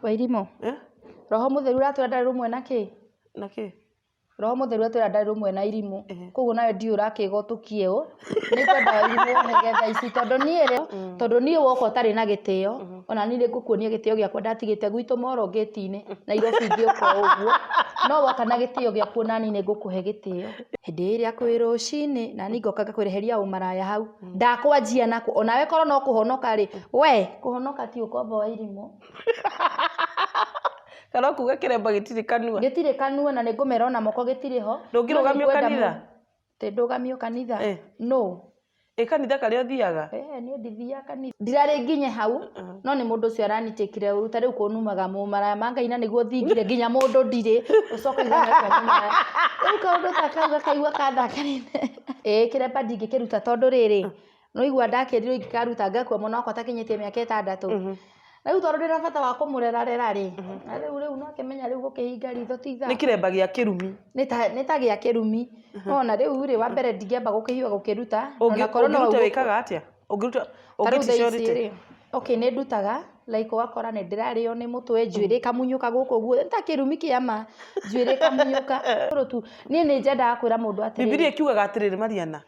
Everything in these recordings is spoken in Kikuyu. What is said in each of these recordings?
Wairimũ. Eh? Roho mũtheru ũratwĩra ndarĩ rũmwe na kĩ? Na kĩ? Roho mũtheru atwĩra ndarĩ rũmwe na irimũ. Koguo nawe ndiũĩ ũrakĩga ũtũkie ũ. Nĩngwenda wairimũ ũhege thaa ici tondũ niĩ rĩ, tondũ niĩ woka ũtarĩ na gĩtĩo, ona niĩ nĩngũkuonia gĩtĩo gĩakwa ndatigĩte gwitũ Moro ngĩti-inĩ, Nairobi ngĩũka o ũguo. No woka na gĩtĩo gĩaku ona niĩ nĩngũkũhe gĩtĩo. Hĩndĩ ĩrĩa kwĩ rũcinĩ, nani ngoka ngakweheria ũmaraya hau. Ndakwanjia nakũ, onawe korwo no kũhonoka rĩ, we kũhonoka ti ũkombo wa irimũ. Kana ũkuga kĩremba gĩtirĩ kanua. Gĩtirĩ kanua na nĩngũmera ona moko gĩtirĩ ho. Ndũngĩrũgamio kanitha? Tĩ ndũgamio kanitha? No. Ĩ kanitha karĩa ũthiaga? Ĩĩ niĩ ndithiaga kanitha. Ndirarĩ nginye hau, no nĩ mũndũ ũcio aranitikire ũru ta rĩu kũnumaga mũmaraya ma Ngai na nĩguo thingire nginya mũndũ ndirĩ, ũcoke uge nĩ mũmaraya. Rĩu kaũndũ ta kau gakaigua kathakarĩte. Ĩĩ kĩremba ndingĩkĩruta tondũ rĩrĩ, nĩwaigua ndakĩrirwo ingĩkaruta ngakua mwana wakwa atakinyĩtie mĩaka ĩtandatũ. Rĩu tondũ ndĩna bata wa kũmũrerarera rĩ, na rĩu rĩu no akĩmenya rĩu gũkĩhinga ritho ti Nĩ kĩremba gĩa kĩrumi. Nĩ ta gĩa kĩrumi. Nona rĩu rĩ, wa mbere ndingĩamba gũkĩhiũha gũkĩruta. Ona korwo no Ũngĩruta wĩkaga atĩa? Ũngĩruta Ta rĩu thaa ũngĩti ici rĩ, okay nĩ ndutaga like ũgakora nĩ ndĩrarĩo nĩ mũtwe, njuĩrĩ ĩkamunyũka gũkũ ũguo, nĩ ta kĩrumi kĩa ma, njuĩrĩ ĩkamunyũka. Niĩ nĩ nyendaga kwĩra mũndũ atĩrĩrĩ. Bibilia ĩkiugaga atĩrĩrĩ Mariana,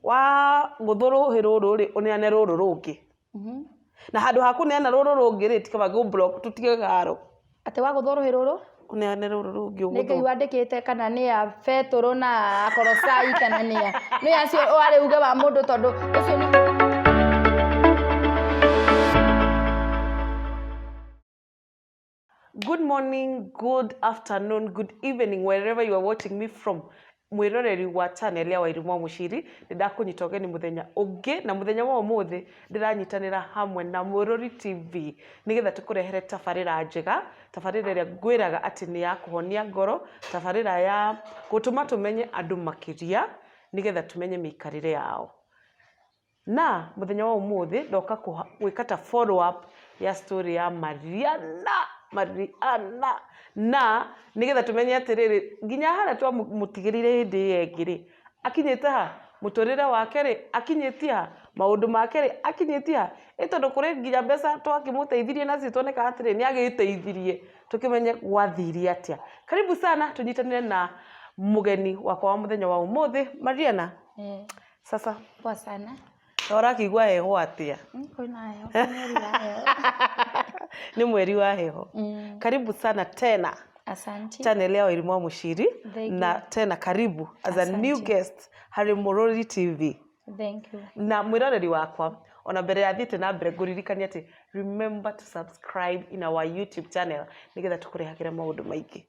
wagũthwo rũhĩ rũrũ rĩ, ũneane rũrũ rũngĩ. Na handũ ha kũneana rũrũ rũngĩ rĩ, ti kaba ngũ block tũtige haro. Atĩ wagũthwo rũhĩ rũrũ? Ũneane rũrũ rũngĩ Nĩ Ngai ũgũthwo. wandĩkĩte kana nĩ ya Betũrũ na Akorosai kana nĩ ya nĩ acio warĩ uge wa mũndũ tondũ ũcio nĩ Good morning, good afternoon, good evening, wherever you are watching me from. Mwĩroreri wa channel ya Wairimũ wa Mũciri, nĩ ndakũnyita ũgeni mũthenya ũngĩ, na mũthenya wa ũmũthĩ ndĩranyitanĩra hamwe na Mũrũri TV nĩgetha tũkũrehere tabarĩra njega, tabarĩra ĩrĩa ngwĩraga atĩ nĩ ya kũhonia ngoro, tabarĩra ya gũtũma tũmenye andũ makĩria, nĩgetha tũmenye mĩikarĩre yao. Na mũthenya wa ũmũthĩ ndoka gwĩka ta follow up ya story ya Mariana, Mariana, na nĩgetha tũmenye atĩrĩrĩ, nginya harĩa twamũtigĩrĩire hĩndĩ ĩyo ĩngĩ rĩ, akinyĩte ha? Mũtũrĩre wake rĩ, akinyĩtie ha? Maũndũ make rĩ, akinyĩtie ha? Ĩ tondũ kũrĩ nginya mbeca twakĩmũteithirie nacio tuoneka atĩrĩ, nĩ agĩteithirie, tũkĩmenye gwathire atĩa. Karibu sana tũnyitanĩre na mũgeni wakwa wa mũthenya wa ũmũthĩ, Mariana. Sasa. Poa sana. Na ũrakĩigua heho atĩa? Kwĩna heho, kwĩ mweri wa heho. Nĩ mweri wa heho. Karibu sana tena. Asante. Channel ya Wairimu wa Mũciri. Thank Na you. tena karibu as a new Asante. guest harĩ Mũrũri TV. Thank you. Na mwĩroreri wakwa, ona mbere ya thiĩte na mbere ngũririkania atĩ remember to subscribe in our YouTube channel nĩgetha tũkũrehagĩra maũndũ maingĩ.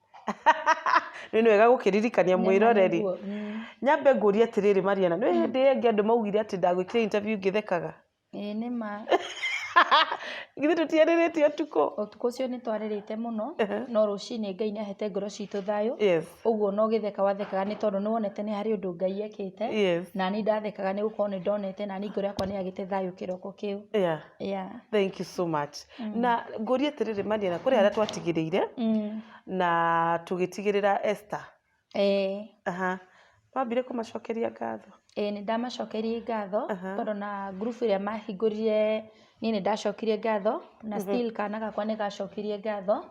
Nĩ wega gũkĩririkania mwĩroreri. Nyambe ngũrie atĩrĩrĩ Mariana, nĩ hĩndĩ ĩyo ĩngĩ andũ maugire atĩ ndagwĩkire interview ngĩthekaga? Ĩĩ nĩ ma. Githĩ tũtiarĩrĩte ũtukũ? Ũtukũ ũcio nĩ twarĩrĩte mũno, no rũcinĩ Ngai nĩ ahete ngoro citũ thayũ. Yes. Ũguo no gĩtheka wathekaga nĩ tondũ nĩ wonete nĩ harĩ ũndũ Ngai ekĩte. Yes. Na niĩ ndathekaga nĩ gũkorwo nĩ ndonete na niĩ ngoro yakwa nĩ yagĩte thayũ kĩroko kĩu. Yeah. Yeah. Thank you so much. Na ngũrie atĩrĩrĩ Mariana, kũrĩ harĩa twatigĩrĩire na tũgĩtigĩrĩra Esther. Ĩĩ. Aha. Wambire kũmacokeria ngatho? Ĩĩ nĩ ndamacokeirie ngatho tondũ na group ĩrĩa mahingũrire niĩ nĩ ndacokirie ngatho na still kana gakwa nĩ gacokirie ngatho.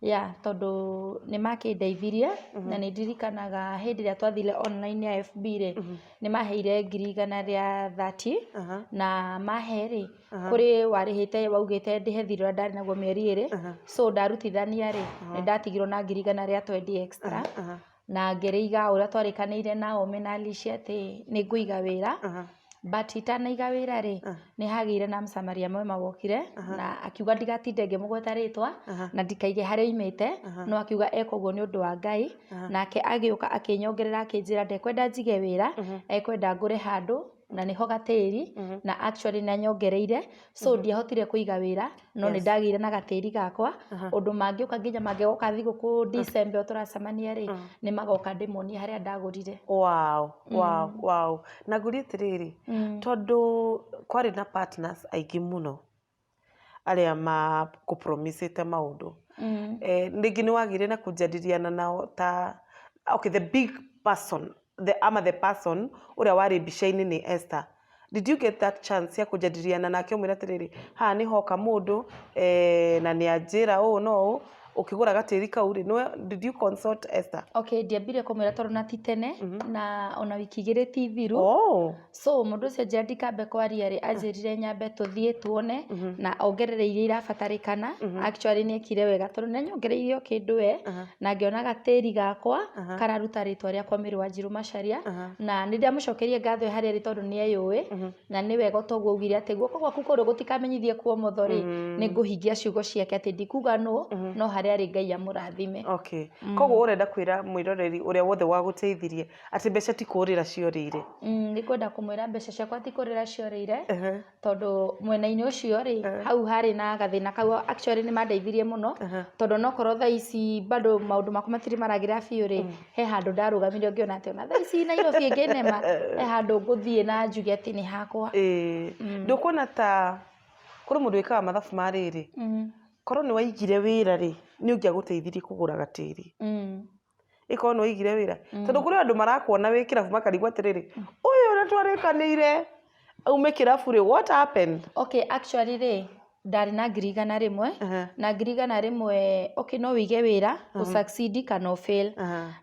Yeah, tondũ nĩ makĩndeithirie na nĩ ndirikanaga hĩndĩ ĩrĩa twathire online ya FB rĩ, nĩ maheire 130,000 na mahe rĩ, kũrĩ warĩhĩte waugĩte ndĩhe thirĩ ũrĩa ndarĩ naguo mĩeri ĩrĩ, so ndarutithania rĩ, nĩ ndatigirwo na 120,000 extra na ngĩrĩiga ũrĩa twarĩkanĩire na Ome na Alicia atĩ nĩ ngũiga wĩra. But itanaiga wĩra rĩ, nĩ hagĩire na msamaria mwema wokire na akiuga ndigatinde ngĩmũgweta rĩtwa na ndikaige harĩa oimĩte, no akiuga eka ũguo nĩ ũndũ wa Ngai. Nake agĩũka akĩnyongerera akĩnjĩra ndekwenda njige wĩra, ekwenda ngũre handũ na nĩho gatĩri na actually nĩ anyongereire so ndiahotire kũiga wĩra no nĩ ndagĩire na gatĩri gakwa ũndũ mangĩũka nginya mangĩgoka thigũkũ December ĩyo tũracemania rĩ, nĩ magoka ndĩmonie harĩa ndagũrire. Wow. Na ngũrie atĩrĩrĩ, tondũ kwarĩ na partners aingĩ mũno arĩa makũ promise ĩte maũndũ, rĩngĩ nĩ wagĩire na kũnjadiliana nao ta okay the big person the, ama the person ũrĩa warĩ mbica-inĩ nĩ Esther. Did you get that chance ya kũjadiliana nake, ũmwĩre atĩrĩrĩ, haha nĩ hoka mũndũ na nĩ anjĩra ũũ no ũũ, ũkĩgũra gatĩri kau rĩ, did you consult Esther? Okay, ndiambire kũmwĩra tondũ na ti tene, na ona wiki 2 ti thiru. So mũndũ ũcio anjĩra ndikambe kwaria rĩ, anjĩrire nyambe tũthiĩ tuone na ongerere iria irabatarĩkana. Actually nĩ ekire wega tondũ nĩ anyongereirie o kĩndũ we, na ngĩona gatĩri gakwa kararuta rĩtwa rĩakwa, Mary Wanjiru Macharia. Na nĩ ndamũcokeria ngatho harĩa arĩ tondũ nĩ eyũĩ, na nĩ wega toguo augire atĩ guoko gwaku kũrĩ gũtikamenyithie kuomotho rĩ, nĩ ngũhingia ciugo ciake atĩ ndikuga no no harĩa arĩ Ngai amũrathime. Okay, koguo ũrenda kwĩra mwĩroreri ũrĩa wothe wagũteithirie atĩ mbeca ti kũrĩra ciorĩire? Nĩ kwenda kũmwĩra mbeca ciakwa ti kũrĩra ciorĩire, tondũ mwena-inĩ ũcio rĩ, hau harĩ na gathĩna kau. Actually nĩ mandeithirie mũno, tondũ onokorwo thaa ici bado maũndũ makwa matirĩ maragĩra biũ rĩ, he handũ ndarũgamire ngĩona atĩ ona thaa ici Nairobi ĩngĩnema, he handũ ngũthiĩ na njuge atĩ nĩ hakwa. Ĩĩ, ndũkuona ta kũrĩ mũndũ wĩkaga mathabu ma rĩrĩ, korwo nĩ waigire wĩra rĩ, nĩ ũngĩagũteithirie kũgũra gatĩri? Ĩkorwo nĩ waigire wĩra, tondũ kũrĩ andũ marakuona wĩ kĩrabu makarigwo atĩrĩrĩ, ũyũ ũrĩa twarĩkanĩire aume kĩrabu rĩ, what happened? Okay, actually rĩ, ndarĩ na 100,000. Na 100,000, okay, no wĩige wĩra ũ succeed kana ũ fail.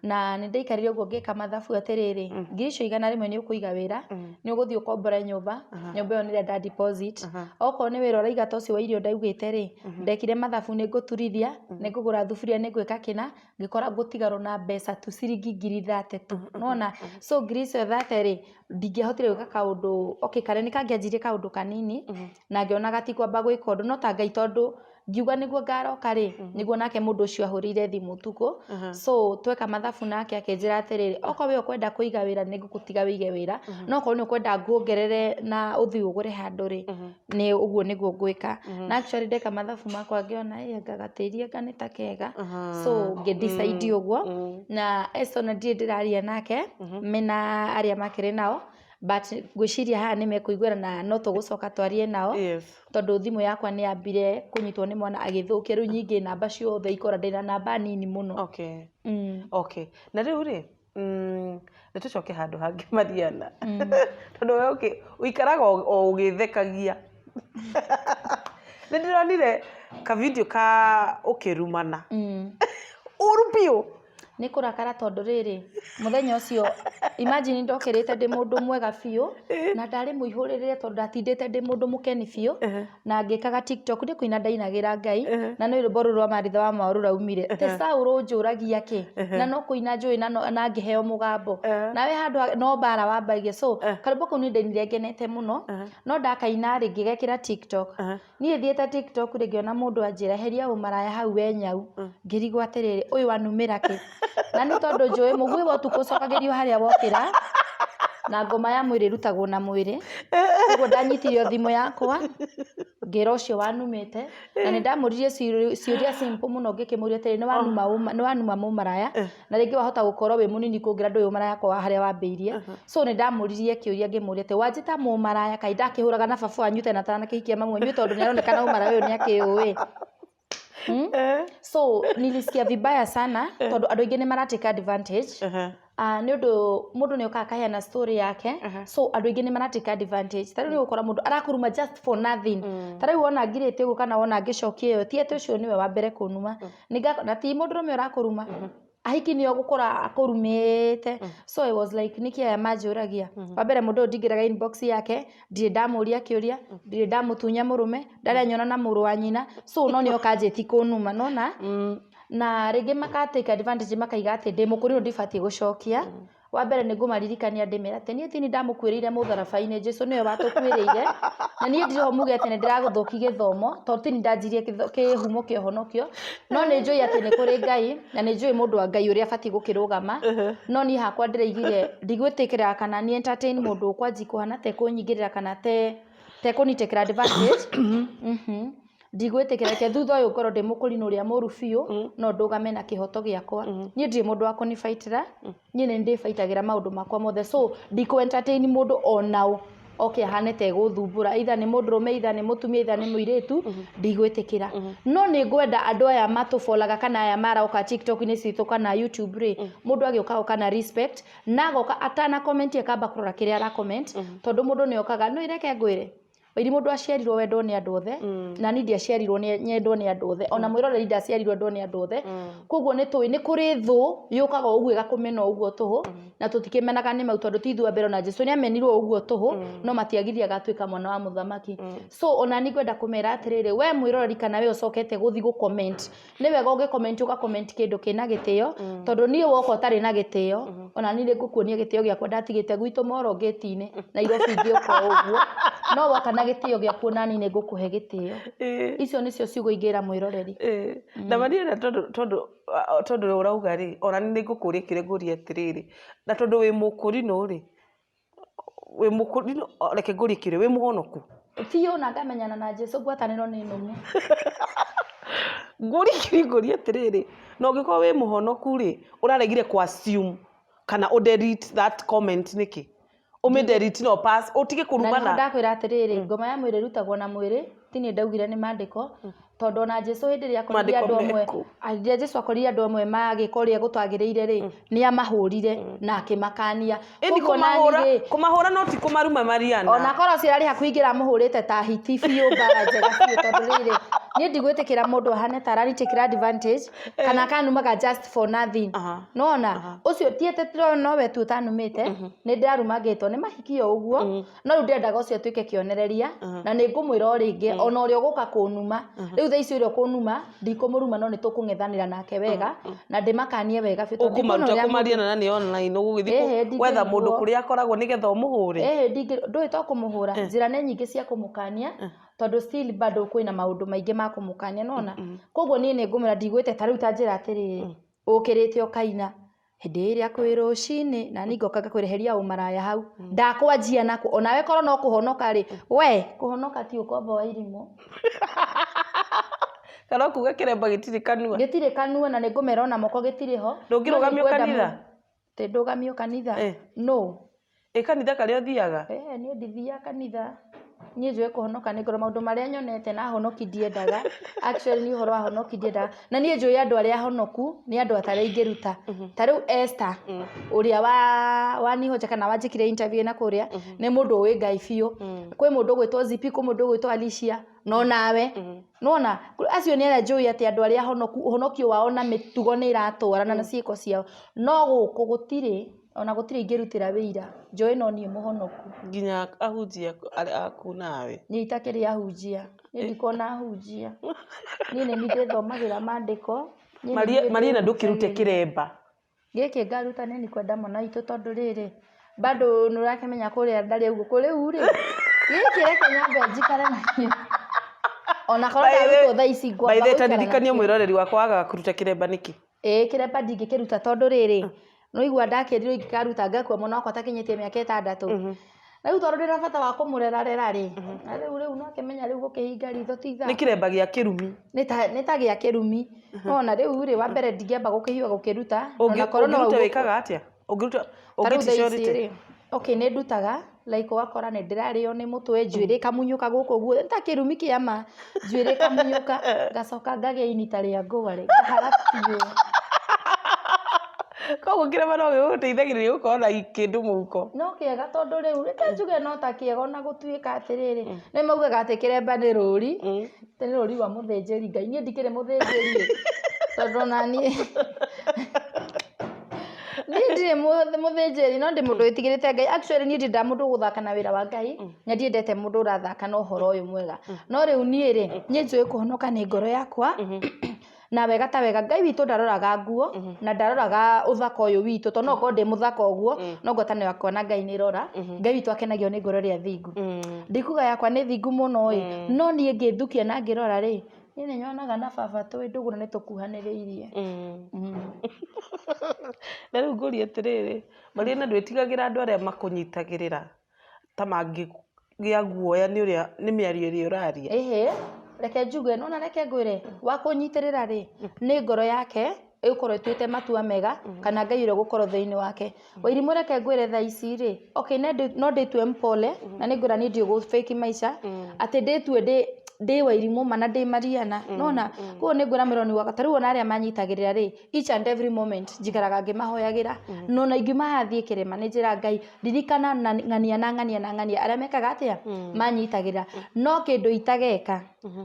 Na nĩ ndaikarire ũguo ngĩka mathabu atĩrĩrĩ, 100,000 nĩ ũkũiga wĩra, nĩ ũgũthiĩ ũkombore nyũmba, nyũmba ĩyo nĩ ĩrenda deposit. Okorwo nĩ wĩra ũraiga ta ũcio wa irio ndaugĩte rĩ, ndekire mathabu, nĩ ngũturithia, nĩ ngũgũra thuburia, nĩ ngwĩka kĩna, ngĩkora ngũtigarwo na mbeca tu ciringi 30,000 tu, nona. So ngiri icio 30 rĩ, ndingĩahotire gwĩka kaũndũ, okay, karĩa nĩ kangĩanjirie kaũndũ kanini na ngĩona gatikwamba gwĩka ũndũ, no ta Ngai, tondũ ngiuga nĩguo ngaroka rĩ, nĩguo nake mũndũ ũcio ahũrĩire thimũ ũtukũ. So tweka mathabu nake akĩnjĩra atĩrĩrĩ, okorwo we ũkwenda kũiga wĩra, nĩ ngũgũtiga wĩige wĩra, no okorwo nĩ ũkwenda nguongerere na ũthiĩ ũgũre handũ rĩ, nĩ ũguo nĩguo ngwĩka. Na actually ndeka mathabu makwa ngĩona ĩ anga gatĩri anga nĩ ta kega, so ngĩ decide ũguo. Na Esther ona ndirĩ ndĩraria nake, mena arĩa makĩrĩ nao, but ngwĩciria haha nĩ mekũiguĩra na no tũgũcoka twarie nao, tondũ thimũ yakwa nĩ yambire kũnyitwo nĩ mwana agĩthũkia, rĩu nyingĩ namba ciothe ikora ndĩna namba nini mũno. Okay, na rĩu rĩ, nĩ tũcoke handũ hangĩ, Mariana, tondũ we ũikaraga o ũgĩthekagia. Nĩ ndĩronire ka video ka ũkĩrumana ũru biũ. Nĩ kũrakara, tondũ rĩrĩ, mũthenya ũcio, imagine, ndokĩrĩte ndĩ mũndũ mwega biũ na ndarĩ mũihũrĩrĩre, tondũ ndatindĩte ndĩ mũndũ mũkeni biũ na ngĩkaga TikTok, nĩ kũina ndainagĩra Ngai, na nĩ rwĩmbo rũrũ rwa Maritha wa Mao rũraumire te Saũlũ ũnjũragia kĩ, na no kũina njũĩ na na ngĩheo mũgambo nawe handũ no mbara wambagia. So karwĩmbo kau nĩ ndainire ngenete mũno, no ndakaina rĩ, ngĩgekĩra TikTok. Niĩ thiĩte TikTok rĩ, ngĩona mũndũ anjĩra, "Heria ũmaraya hau we nyau." Ngĩrigwo atĩrĩrĩ, ũyũ wanumĩra kĩ? Na nĩ tondũ njũĩ mũguĩ wa ũtukũ ũcokagĩrio harĩa wokĩra, na ngoma ya mwĩrĩ ĩrutagwo na mwĩrĩ. Ũguo ndanyitire o thimũ yakwa, ngĩra ũcio wanumĩte, na nĩ ndamũririe ciũria simple mũno, ngĩkĩmũria atĩrĩ, "Nĩ wanuma mũmaraya, na rĩngĩ wahota gũkorwo wĩ mũnini kũngĩra ndũĩ ũmaraya kwa harĩa wambĩirie." So nĩ ndamũririe kĩũria, ngĩmũria atĩ, "Wanjĩta mũmaraya, kaĩ ndakĩhũraga na baba wanyu tene atanakĩhikia mamu wanyu? Tondũ nĩ aronekana ũmaraya ũyũ nĩ akĩũĩ." So nilisikia vibaya sana tondũ andũ aingĩ nĩ maratake advantage. Nĩ ũndũ mũndũ nĩ okaga akaheana story yake, so andũ aingĩ nĩ maratake advantage. Ta rĩu nĩ ũgũkora mũndũ arakuruma just for nothing. Ta rĩu wona ngirĩte ũguo kana wona ngĩcokia ĩyo, ti atĩ ũcio nĩwe wa mbere kũnuma. Na ti mũndũrũme ũrakũruma, ahiki nĩo gũkora akũrumĩte. So I was like, nĩkĩ aya manjũragia? Wa mbere, mũndũ ũyũ ndingĩraga inbox yake, ndirĩ ndamũria kĩũria, ndirĩ ndamũtunya mũrũme, ndarĩ anyona na mũrũ wa nyina. So no nĩ oka anjĩti kũnuma, nona na rĩngĩ maka take advantage, makaiga atĩ ndĩ mũkũrũ, ndibatiĩ gũcokia. Wa mbere, nĩ ngũmaririkania ndĩmere atĩ niĩ tini ndamũkuĩrĩire mũtharaba-inĩ, Jesũ nĩwe watũkuĩrĩire, na niĩ ndirĩ ho muge atĩ nĩ ndĩragũthũki gĩthomo, tondũ tini ndanjirie kĩhumo kĩa ũhonokio. No nĩ njũĩ atĩ nĩ kũrĩ Ngai, na nĩ njũĩ mũndũ wa Ngai ũrĩa abatiĩ gũkĩrũgama. No niĩ hakwa ndĩraigire ndigwĩtĩkĩra kana ni entertain mũndũ ũkwanji kũhana te kũnyingĩrĩra kana te tekũnitekera advantage. Ndigwĩtĩkĩra, reke thutha ũyũ ngorwo ndĩ mũkũrinũ ũrĩa mũru biũ, no ndũgame na kĩhoto gĩakwa. Niĩ ndirĩ mũndũ wa kũnibaitĩra, niĩ nĩ ndĩbaitagĩra maũndũ makwa mothe, so ndikũ entertain mũndũ onaũ. Oke ahane ta egũthumbũra, either nĩ mũndũrũme, either nĩ mũtumia, either nĩ mũirĩtu, ndigwĩtĩkĩra. No nĩ ngwenda andũ aya matũbolaga kana aya maroka TikTok-inĩ citũ kana YouTube rĩ, mũndũ agĩũka oka na respect, na agoka atana comment akamba kũrora kĩrĩa ara comment, tondũ mũndũ nĩ okaga no ireke ngwĩre Wairi, mũndũ aciarirwo wendwo nĩ andũ othe, na niĩ ndiaciarirwo nyendwo nĩ andũ othe, ona mwĩroreri ndaciarirwo endwo nĩ andũ othe. Koguo nĩ tũĩ nĩ kũrĩ thũ yũkaga o ũguo ĩgakũmena o ũguo tũhũ, na tũtikĩmenaga nĩ mau, tondũ ti ithuĩ a mbere, ona Jesu nĩ amenirwo o ũguo tũhũ, no matiagirie agatuĩka mwana wa mũthamaki. So ona niĩ ngwenda kũmera atĩrĩrĩ, we mwĩroreri kana we ũcokete gũthiĩ gũ comment, nĩ wega ũngĩ comment ũga comment kĩndũ kĩna gĩtĩo, tondũ niĩ woka ũtarĩ na gĩtĩo, ona niĩ nĩ ngũkuonia gĩtĩo gĩakwa ndatigĩte gwitũ moro ngĩti-inĩ Nairobi ngĩũka o ũguo. No woka na gĩtĩo gĩaku, ona niĩ nĩ ngũkũhe gĩtĩo. Icio nĩcio ciugo ingĩra mwĩroreri. Na Mariana, tondũ ũrauga rĩ, ona nĩ ngũkũria kĩrĩa ngũria atĩrĩrĩ, na tondũ wĩ mũkũrinũ rĩ, wĩ mũkũrinũ, reke ngũrie kĩũria, wĩ mũhonoku? Biũ, na ngamenyana na Jesu, ngwatanĩro nĩ nũmu. Ngũrie kĩũria, ngũrie atĩrĩrĩ, na ũngĩkorwo wĩ mũhonoku rĩ, ũraregire kũ assume kana ũ delete that comment nĩkĩ? Ũmĩ delete no pass, ũtige Na nĩho kũrumana. Ndakwĩra atĩrĩrĩ, ngoma ya mwĩrĩ ĩrutagwo na mwĩrĩ, ti niĩ ndaugire, nĩ maandĩko, tondũ ona Jesu hĩndĩ ĩrĩa akorire Maandĩko andũ amwe, mekũ? Hĩndĩ ĩrĩa Jesu akorire andũ amwe magĩka ũrĩa gũtagĩrĩire rĩ, nĩ amahũrire na akĩmakania. Ĩni. Koguo nani Kũmahũra, rĩ, kũmahũra no ti kũmaruma, Mariana. Ona korwo cirarĩ hakuhĩ ingĩramũhũrĩte ta hiti biũ, mbara njega biũ, tondũ rĩrĩ, niĩ ndigwĩtĩkĩra mũndũ ahane ta arani-take advantage kana akanumaga just for nothing. Nona ũcio ti atĩ nowe tu ũtanumĩte, nĩ ndĩrarumangĩtwo nĩ mahiki o ũguo, no rĩu ndĩrendaga ũcio atuĩke kĩonereria, na nĩ ngũmwĩra o rĩngĩ, ona ũrĩa ũgũka kũnuma rĩu thaa ici, ũrĩa ũkũnuma ndikũmũruma, no nĩ tũkũng'ethanĩra nake wega na ndĩmakanie wega biũ, tondũ ndikuona Ũkũmaruta ũrĩa kũ, Mariana, na nĩ online ũgũgĩthiĩ Ĩhĩ, gwetha mũndũ ndingĩrigwo. kũrĩa akoragwo nĩgetha ũmũhũre? Ĩhĩ, ndũĩ to kũmũhũra, njĩra nĩ nyingĩ cia kũmũkania, tondũ still bado kwĩna maũndũ maingĩ ma kũmũkania, nona koguo niĩ nĩ ngũmwĩra ndigwĩte ta rĩu ta njĩra atĩrĩrĩ, ũkĩrĩte ũkaina hĩndĩ ĩrĩa kwĩ rũcinĩ, na niĩ ngoka ngakwereheria ũmaraya hau ndakwanjia nako, onawe korwo no kũhonoka rĩ, we kũhonoka ti ũkombo wa irimũ. Kana ũkuga kĩremba gĩtirĩ kanua? Gĩtirĩ kanua, na nĩ ngũmera ona moko gĩtirĩ ho. Ndũngĩrũgamio No nĩ ngwenda kanitha? Tĩ ndũgamio kanitha? No. Ĩ kanitha karĩa ũthiaga? Ĩĩ, niĩ ndithiaga kanitha, niĩ njũĩ kũhonoka nĩ ngoro, maũndũ marĩa nyonete na honoki ndiendaga. Actually niĩ ũhoro wa honoki ndiendaga, na niĩ njũĩ andũ arĩa honoku nĩ andũ atarĩa ingĩruta. Ta rĩu Esther ũrĩa wa wanihoja kana wanjĩkire interview na kũrĩa, nĩ mũndũ ũĩ Ngai biũ. Kwĩ mũndũ ũgwĩtwo Zipi, kwĩ mũndũ ũgwĩtwo Alicia, no nawe nona acio nĩ arĩa njũĩ atĩ andũ arĩa honoku, ũhonokio wao na mĩtugo nĩ ĩratwarana na ciĩko ciao. No gũkũ gũtirĩ, ona gũtirĩ ingĩrutĩra wĩira njũĩ no niĩ mũhonoku. Nginya ahunjia aku nawe? Niĩ itakĩrĩ ahunjia, niĩ ndikuona ahunjia, niĩ nĩ niĩ ndĩthomagĩra maandĩko, niĩ nĩ niĩ Mariana, ndũkĩrute ndĩrutagĩra. Kĩremba. Gĩkĩ ngaruta nĩ kwenda mwana witũ, tondũ rĩrĩ, bado nĩ ũrakĩmenya kũrĩa ndarĩ ũguo kũ rĩu rĩ, gĩkĩ reke nyambe njikare nakĩo, ona korwo ndarutwo thaa ici ngwamba By the way, gũikara ta ndirikanie nakĩo. Mwĩroreri wakwa, wagaga kũruta kĩremba nĩkĩ? Ĩĩ, kĩremba ndingĩkĩruta, tondũ rĩrĩ, nĩwaigua ndakĩrirwo ingĩkaruta ngakua mwana wakwa atakinyĩtie mĩaka 6. Na rĩu tondũ ndĩna bata wa kũmũrerarera rĩ, na rĩu no akĩmenya rĩu gũkĩhinga ritho ti Nĩ ithaa. Kĩremba gĩa kĩrumi. Nĩ ta gĩa kĩrumi, nona rĩu rĩ, wa mbere ndingĩamba gũkĩhiũha gũkĩruta, ona korwo no Ũngĩruta ũguo. Wĩkaga atĩa ũngĩruta? Ta rĩu thaa ici Ũngĩticorĩte? rĩ, okay, nĩ ndutaga, like ũgakora nĩ ndĩrarĩo nĩ mũtwe, njuĩrĩ ĩkamunyũka gũkũ ũguo, nĩ ta kĩrumi kĩa ma, njuĩrĩ ĩkamunyũka, ngacoka ngagĩa ini ta rĩa ngũarĩ, ngahara biũ. Koguo kĩremba no gĩgũteithagĩrĩria gũkorwo na kĩndũ mũhuko? No kĩega, tondũ rĩu reke njuge no ta kĩega, ona gũtuĩka atĩrĩrĩ, nĩ maugaga atĩ kĩremba nĩ rũri, nĩ rũri rwa mũthĩnjĩri Ngai. Niĩ ndikĩrĩ mũthĩnjĩri, tondũ ona niĩ ndirĩ mũthĩnjĩri, no ndĩ mũndũ wĩtigĩrĩte Ngai. Actually niĩ ndiendaga mũndũ ũgũthaka na wĩra wa Ngai, na ndiendete mũndũ ũrathaka na ũhoro ũyũ mwega. No rĩu niĩ rĩ, niĩ njũĩ kũhonoka nĩ ngoro yakwa, na wega ta wega Ngai witũ ndaroraga nguo na ndaroraga ũthaka ũyũ witũ, tondũ no ngorwo ndĩ mũthaka ũguo, no ngwatanĩro yakwa na Ngai nĩ ĩrora. Ngai witũ akenagio nĩ ngoro ĩrĩa thingu. Ndikuga yakwa nĩ thingu mũno ĩ, no niĩ ngĩthukia na ngĩrora rĩ, niĩ nĩ nyonaga na baba twĩ ndũgũ na nĩ tũkuhanĩrĩirie. Na rĩu ngũrie atĩrĩrĩ, Mariana, ndwĩtigagĩra andũ arĩa makũnyitagĩrĩra ta mangĩgĩa guoya nĩ ũrĩa nĩ mĩario ĩrĩa ũraria? Ĩhĩ, reke njuge, nona reke ngwĩre, wa kũnyitĩrĩra rĩ, nĩ ngoro yake. Ĩgũkorwo ĩtuĩte matua mega kana Ngai ũrĩa ũgũkorwo thĩinĩ wake. Wairimu, reke ngwĩre thaa ici rĩ, okay, no ndĩtue mpole na nĩ ngwĩra niĩ ndiũ gũ-fake maica atĩ ndĩtue ndĩ Wairimũ ma na ndĩ Mariana nona. Koguo nĩ ngwĩra mwĩroni wakwa, ta rĩu ona arĩa manyitagĩrĩra rĩ, each and every moment njikaraga ngĩmahoyagĩra, no na ingiuma haha thiĩ kĩrĩma, nĩ njĩra Ngai ririkana na ng'ania na ng'ania na ng'ania arĩa mekaga atĩa manyitagĩrĩra. No kĩndũ itageka,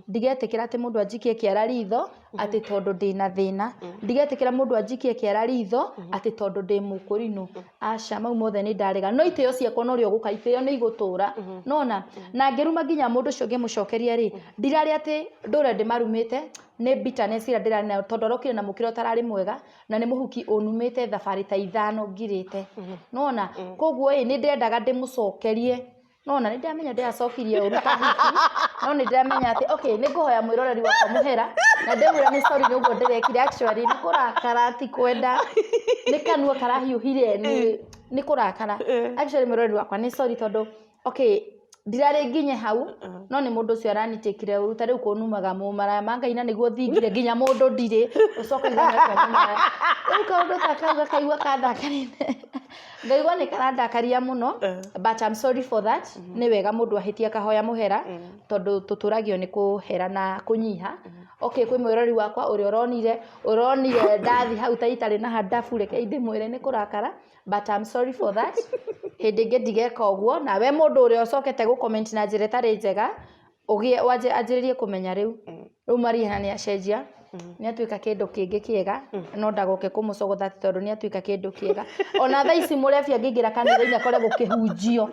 ndigetĩkĩra atĩ mũndũ anjikie kĩara ritho atĩ tondũ ndĩna thĩna. Ndigetĩkĩra mũndũ anjikie kĩara ritho atĩ tondũ ndĩ mũkũrinũ. Aca, mau mothe nĩ ndarega. No itĩo ciakwa no ũrĩa ũgũka, itĩo nĩ igũtũra nona. Na ngĩruma nginya mũndũ ũcio ngĩmũcokeria rĩ, ndirarĩ atĩ ndũre ndĩmarumĩte, nĩ bitterness ĩrĩa ndĩrarĩ nayo tondũ arokire na mũkĩra ũtararĩ mwega na nĩ mũhuki ũnumĩte thabarĩ ta 5 ngirĩte nona. Koguo ĩ nĩ ndĩrendaga ndĩmũcokerie, nona nĩ ndĩramenya ndĩracokirie ũru ta hiki, no nĩ ndĩramenya atĩ okay, nĩ ngũhoya mwĩroreri wakwa mũhera na ndĩmwĩra nĩ sorry nĩ ũguo ndĩrekire. Actually nĩ kũrakara, ti kwenda, nĩ kanua karahiũhire, nĩ kũrakara. Actually mwĩroreri wakwa, nĩ sorry tondũ okay, ndirarĩ nginye hau, no nĩ mũndũ ũcio aranitikire ũru. Ta rĩu kũnumaga mũmaraya ma Ngai na nĩguo thingire nginya mũndũ ndirĩ ũcoka uge nĩatua mũmaraya. Rĩu kaũndũ ta kau gakaigua kandakarĩte, ngaigua nĩ karandakaria mũno, but I'm sorry for that. Nĩ wega mũndũ ahĩtia akahoya mũhera tondũ tũtũragio nĩ kũhera na kũnyiha. Okay, kwĩ mwĩrori wakwa ũrĩa ũronire ndathi hau ta itarĩ na handabu, reke ndĩmwĩre nĩ kũrakara, but I'm sorry for that. Hĩndĩ ĩngĩ ndigeka ũguo. Nawe mũndũ ũrĩa ũcokete gũ-comment na njĩra ĩtarĩ njega, ũgĩe wanjĩrĩrie kũmenya rĩu Mariana nĩ acenjia, nĩ atuĩka kĩndũ kĩngĩ kĩega, no ndagoke kũmũcogotha atĩ tondũ nĩ atuĩka kĩndũ kĩega. Ona thaa ici mũrebi angĩingĩra kanitha-inĩ akore gũkĩhunjio,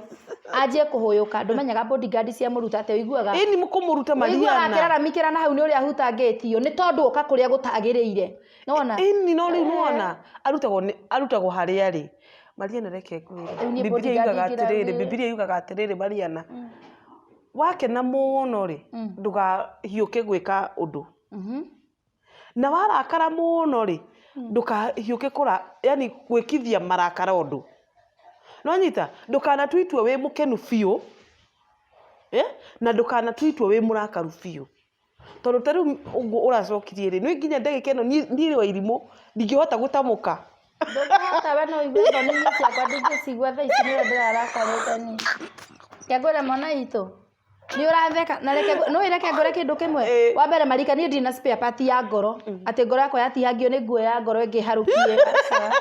anjie kũhũyũka, ndũmenyaga bodyguard cia mũruta atĩa, ũiguaga Ĩni kũmũruta ũiguaga Mariana. Akĩraramikĩra na hau nĩ ũrĩa ahutangĩtio nĩ tondũ oka kũrĩa gũtagĩrĩire, nona. Ĩni no rĩu nĩwona arutagwo harĩa arĩ. Mariana, reke ngwĩre. Rĩu niĩ Bibilia bodyguard yugaga ingĩra atĩrĩrĩ, Bibilia yugaga atĩrĩrĩ, Mariana, wakena mũno rĩ, ndũkahiũke gwĩka ũndũ, na warakara mũno rĩ, ndũkahiũke kũra yani gwĩkithia marakara ũndũ. Nĩwanyita? Ndũkanatue itua wĩ mũkenu biũ, eh? Na ndũkanatue itua wĩ mũrakaru biũ, tondũ ta rĩu ũguo ũracokirie rĩ, nĩ nginya ndagĩka ĩno niĩ Wairimũ ndingĩhota gũtamũka. Ndũngĩhota, we no ũigue thoni-inĩ ciakwa, ndingĩcigua thaa ici nĩwe ndĩrarakarĩte niĩ. Reke ngwĩre, mwana witũ, nĩ ũratheka na reke nĩ reke ngwĩre kĩndũ kĩmwe. Wa mbere, Marika, niĩ ndirĩ na spare part ya ngoro atĩ ngoro yakwa yatihangio nĩ nguo ya ngoro ĩngĩ harũkie. Aca.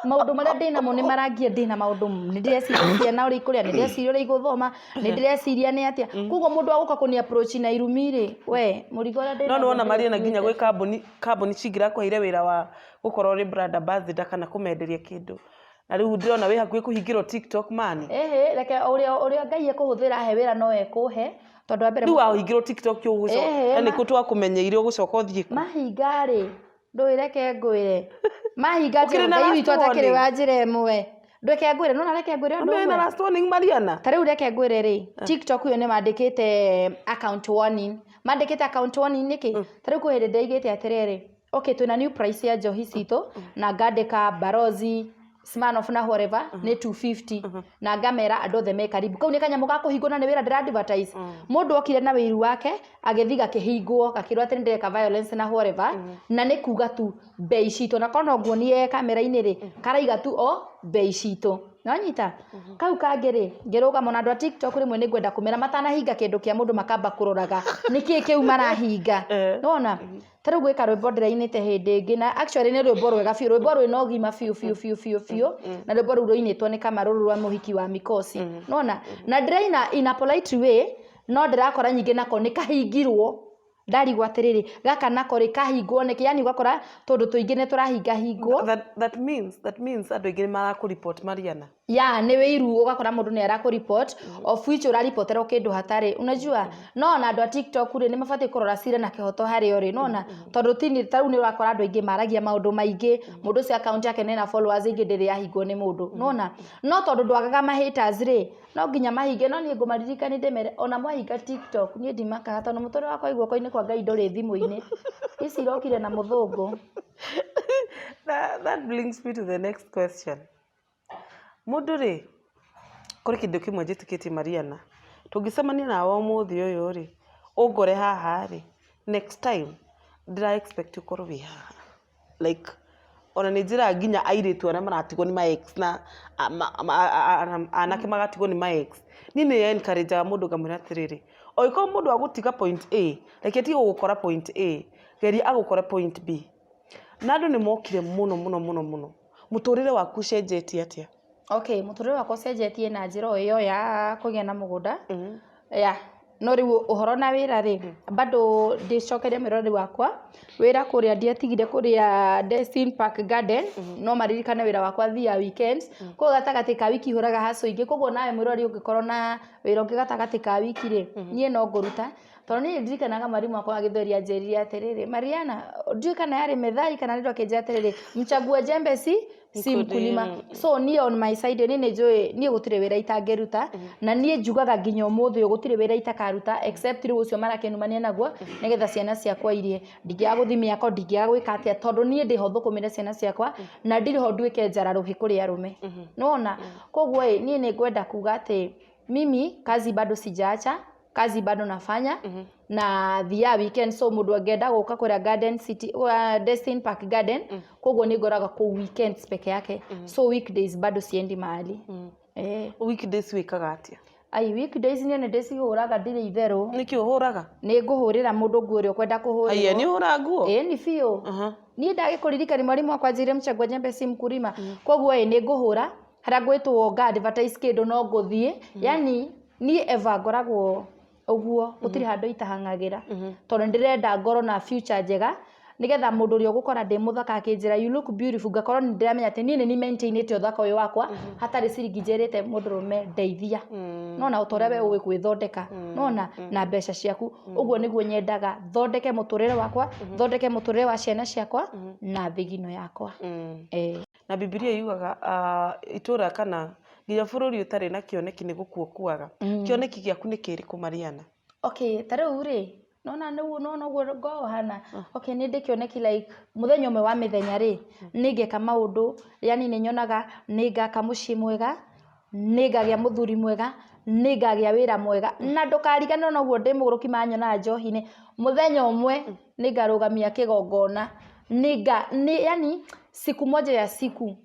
Maũndũ marĩa ndĩnamo nĩ marangia, ndĩna maũndũ, nĩ ndĩreciria ciana ũrĩa ikũrĩa, nĩ ndĩreciria ũrĩa igũthoma, nĩ ndĩreciria nĩ atĩa. Koguo mũndũ wa gũka kũni approach na irumi rĩ, we mũrigo ũrĩa No ndĩnaguo nĩwona Mariana nginya ndĩũkuĩte. gwĩ kambuni cingĩrakũheire wĩra wa gũkorwo ũrĩ brand ambassador kana kũmenderia kĩndũ, na rĩu ndĩrona wĩ hakuhĩ kũhingĩrwo TikTok mani. Ĩhĩ, reke ũrĩa Ngai ekũhũthĩra he wĩra no ekũhe, tondũ wa mbere Rĩu wahingĩrwo TikTok ũgũcoka Ĩhĩ, na nĩkũ twakũmenyeire, ũgũcoka ũthiĩ kũ? Mahinga rĩ, ndũĩ, reke ngwĩre, mahinga Ũkĩrĩ na Ngai last witũ atakĩrĩ warning? wa njĩra ĩmwe. Reke ngwĩre, nona reke ngwĩre ũndũ Ũmĩ na ũmwe. last warning, Mariana. Ta rĩu reke ngwĩre rĩ, TikTok ĩyo nĩ mandĩkĩte account warning. Mandĩkĩte account warning nĩkĩ? Ta rĩu kwĩ hĩndĩ ndĩraigĩte atĩrĩrĩ, okay, twĩna new price ya njohi citũ, na ngandĩka Barozi, Smirnoff na whatever nĩ 250, na ngamera andũ othe me karibu. Kau nĩ kanyamũ ga kũhingwo na nĩ wĩra ndĩra advertise. Mũndũ okire na wĩiru wake agĩthiĩ gakĩhingwo, gakĩrwo atĩ nĩ ndĩreka violence na whatever, na nĩ kuga tu mbei citũ, na korwo no nguonie kamera-inĩ rĩ, karaiga tu o mbei citũ. Nĩwanyita? Kau kangĩ rĩ, ngĩrũgama na andũ a TikTok rĩmwe nĩ ngwenda kũmera matanahinga kĩndũ kĩa mũndũ makamba kũroraga nĩkĩĩ kĩu marahinga. Nĩwona? Ta rĩu gwĩ karwĩmbo ndĩrainĩte hĩndĩ ĩngĩ, na actually nĩ rwĩmbo rwega biũ, rwĩmbo rwĩna ũgima biũ biũ biũ biũ biũ, na rwĩmbo rũu rũinĩtwo nĩ Kamarũ rwa mũhiki wa Mikosi. Nĩwona? Na ndĩraina in a polite way, no ndĩrakora nyingĩ nako nĩ kahingirwo. Ndarigwo atĩrĩrĩ, gaka nako rĩ kahingwo nĩkĩ? Yani ũgakora tũndũ tũingĩ nĩ tũrahingahingwo. That means andũ aingĩ nĩ marakũ-report, Mariana. Ya, nĩ wĩiru, ũgakora mũndũ nĩ arakũ report, of which ũraripoterwo kĩndũ hatarĩ, unajua. No ona andũ a TikTok rĩ, nĩ mabatiĩ kũrora cira na kĩhoto harĩo rĩ, nona tondũ tini ta rĩu nĩ ũrakora andũ aingĩ maragia maũndũ maingĩ, mũndũ ũcio account yake nĩ na followers aingĩ, ndĩrĩ yahingwo nĩ mũndũ, nona no tondũ ndwagaga ma haters rĩ, no nginya mahinge. No niĩ ngũmaririkania ndĩmere ona mwahinga TikTok, niĩ ndimakaga tondũ mũtũrĩre wakwa wĩ guoko-inĩ kwa Ngai, ndũrĩ thimũ-inĩ ici irokire na mũthũngũ. That brings me to the next question. Mũndũ rĩ, kũrĩ kĩndũ kĩmwe njĩtĩkĩtie, Mariana, tũngĩcemania nawe ũmũthĩ ũyũ rĩ, ũngore haha rĩ, next time ndĩra expect ũkorwo wĩ haha. Like ona nĩ njĩraga nginya airĩtu arĩa maratigwo nĩ ma ex na anake magatigwo nĩ ma ex. Niĩ nĩ encourage aga mũndũ ngamwĩra atĩrĩrĩ, angĩkorwo mũndũ agũtiga point A, reke atige gũgũkora point A, geria agũkore point B. Na andũ nĩ mokire mũno mũno mũno mũno. Mũtũrĩre waku ũcenjetie atĩa? Okay, mũtũrĩre wakwa ũcenjetie na njĩra o ĩyo ya kũgĩa na mũgũnda. Yeah. No rĩu ũhoro na wĩra rĩ, bado ndĩcokerie mwĩroreri wakwa, wĩra kũrĩa ndiatigire kũrĩa Destin Park Garden, no maririkane wĩra wakwa thiaga weekends, koguo gatagatĩ ka wiki hũraga hustle ingĩ, koguo nawe mwĩroreri ũngĩkorwo na wĩra ũngĩ gatagatĩ ka wiki rĩ, niĩ no ngũruta, tondũ niĩ ndirikanaga mwarimũ wakwa wa gĩthweri anjĩrire atĩrĩrĩ, Mariana, ndiũĩ kana yarĩ methali kana nĩ akĩnjĩra atĩrĩrĩ, mchagua jembe si mkulima. So niĩ on my side niĩ nĩ njũĩ niĩ gũtirĩ wĩra itangĩruta, na niĩ njugaga nginya ũmũthĩ ũyũ gũtirĩ wĩra itakaruta except rĩu ũcio marakĩnumania naguo nĩgetha ciana ciakwa irie. Ndingĩaga gũthiĩ mĩako, ndingĩaga gwĩka atĩa, tondũ niĩ ndĩho thũkũmĩre ciana ciakwa na ndirĩ ho nduĩke njara rũhĩ kũrĩ arũme. Nĩwona? Koguo ĩ, niĩ nĩ ngwenda kuga atĩ mimi kazi bado sijaacha, kazi bado nafanya na thiaga weekend, so mũndũ angĩenda gũka kũrĩa Garden City, Destin Park Garden, koguo nĩ ngoraga kũu weekends peke yake. So weekdays bado siendi mahali. Eh. Weekdays wĩkaga atĩa? Ai, weekdays niĩ nĩ ndĩcihũraga, ndirĩ itherũ. Nĩkĩ ũhũraga? Nĩ ngũhũrĩra mũndũ nguo ũrĩa ũkwenda Haiya, kũhũrĩrwo. Nĩ ũhũraga nguo? Ĩĩ, nĩ biũ. Niĩ ndagĩkũririkani mwarimũ wakwa anjĩrire mchagua jembe si mkulima. Koguo ĩ, nĩ ngũhũra harĩa ngwĩtwo nga advertise kĩndũ no ngũthiĩ. Yani niĩ eva ngoragwo ũguo, gũtirĩ handũ itahang'agĩra, tondũ nĩ ndĩrenda ngorwo na future njega, nĩgetha mũndũ ũrĩa ũgũkora ndĩ mũthaka akĩnjĩra, "You look beautiful," ngakorwo nĩ ndĩramenya atĩ niĩ nĩ ni maintainĩte ũthaka ũyũ wakwa hatarĩ ciringi njĩrĩte mũndũrũme ndeithia. Nona o ta ũrĩa we ũĩ gwĩthondeka, nona na mbeca ciaku, ũguo nĩguo nyendaga thondeke mũtũrĩre wakwa, thondeke mũtũrĩre wa ciana ciakwa na thigino yakwa. Eh. Na Bibilia yugaga itũra kana nginya bũrũri ũtarĩ na kĩoneki nĩ gũkua ũkuaga. Kĩoneki gĩaku nĩ kĩrĩkũ, Mariana? Okay, ta rĩu rĩ, nona nĩguo nona ũguo ngoragwo hana. Okay, nĩ ndĩ kĩoneki, like mũthenya ũmwe wa mĩthenya rĩ, nĩ ngeka maũndũ, yani nĩ nyonaga nĩ ngaka mũciĩ mwega, nĩ ngagĩa mũthuri mwega, nĩ ngagĩa wĩra mwega, na ndũkariganĩrwo noguo ndĩ mũgũrũki manyonaga njohi-inĩ, mũthenya ũmwe nĩ ngarũgamia kĩgongona, nĩ nga nĩ yani siku moja ya siku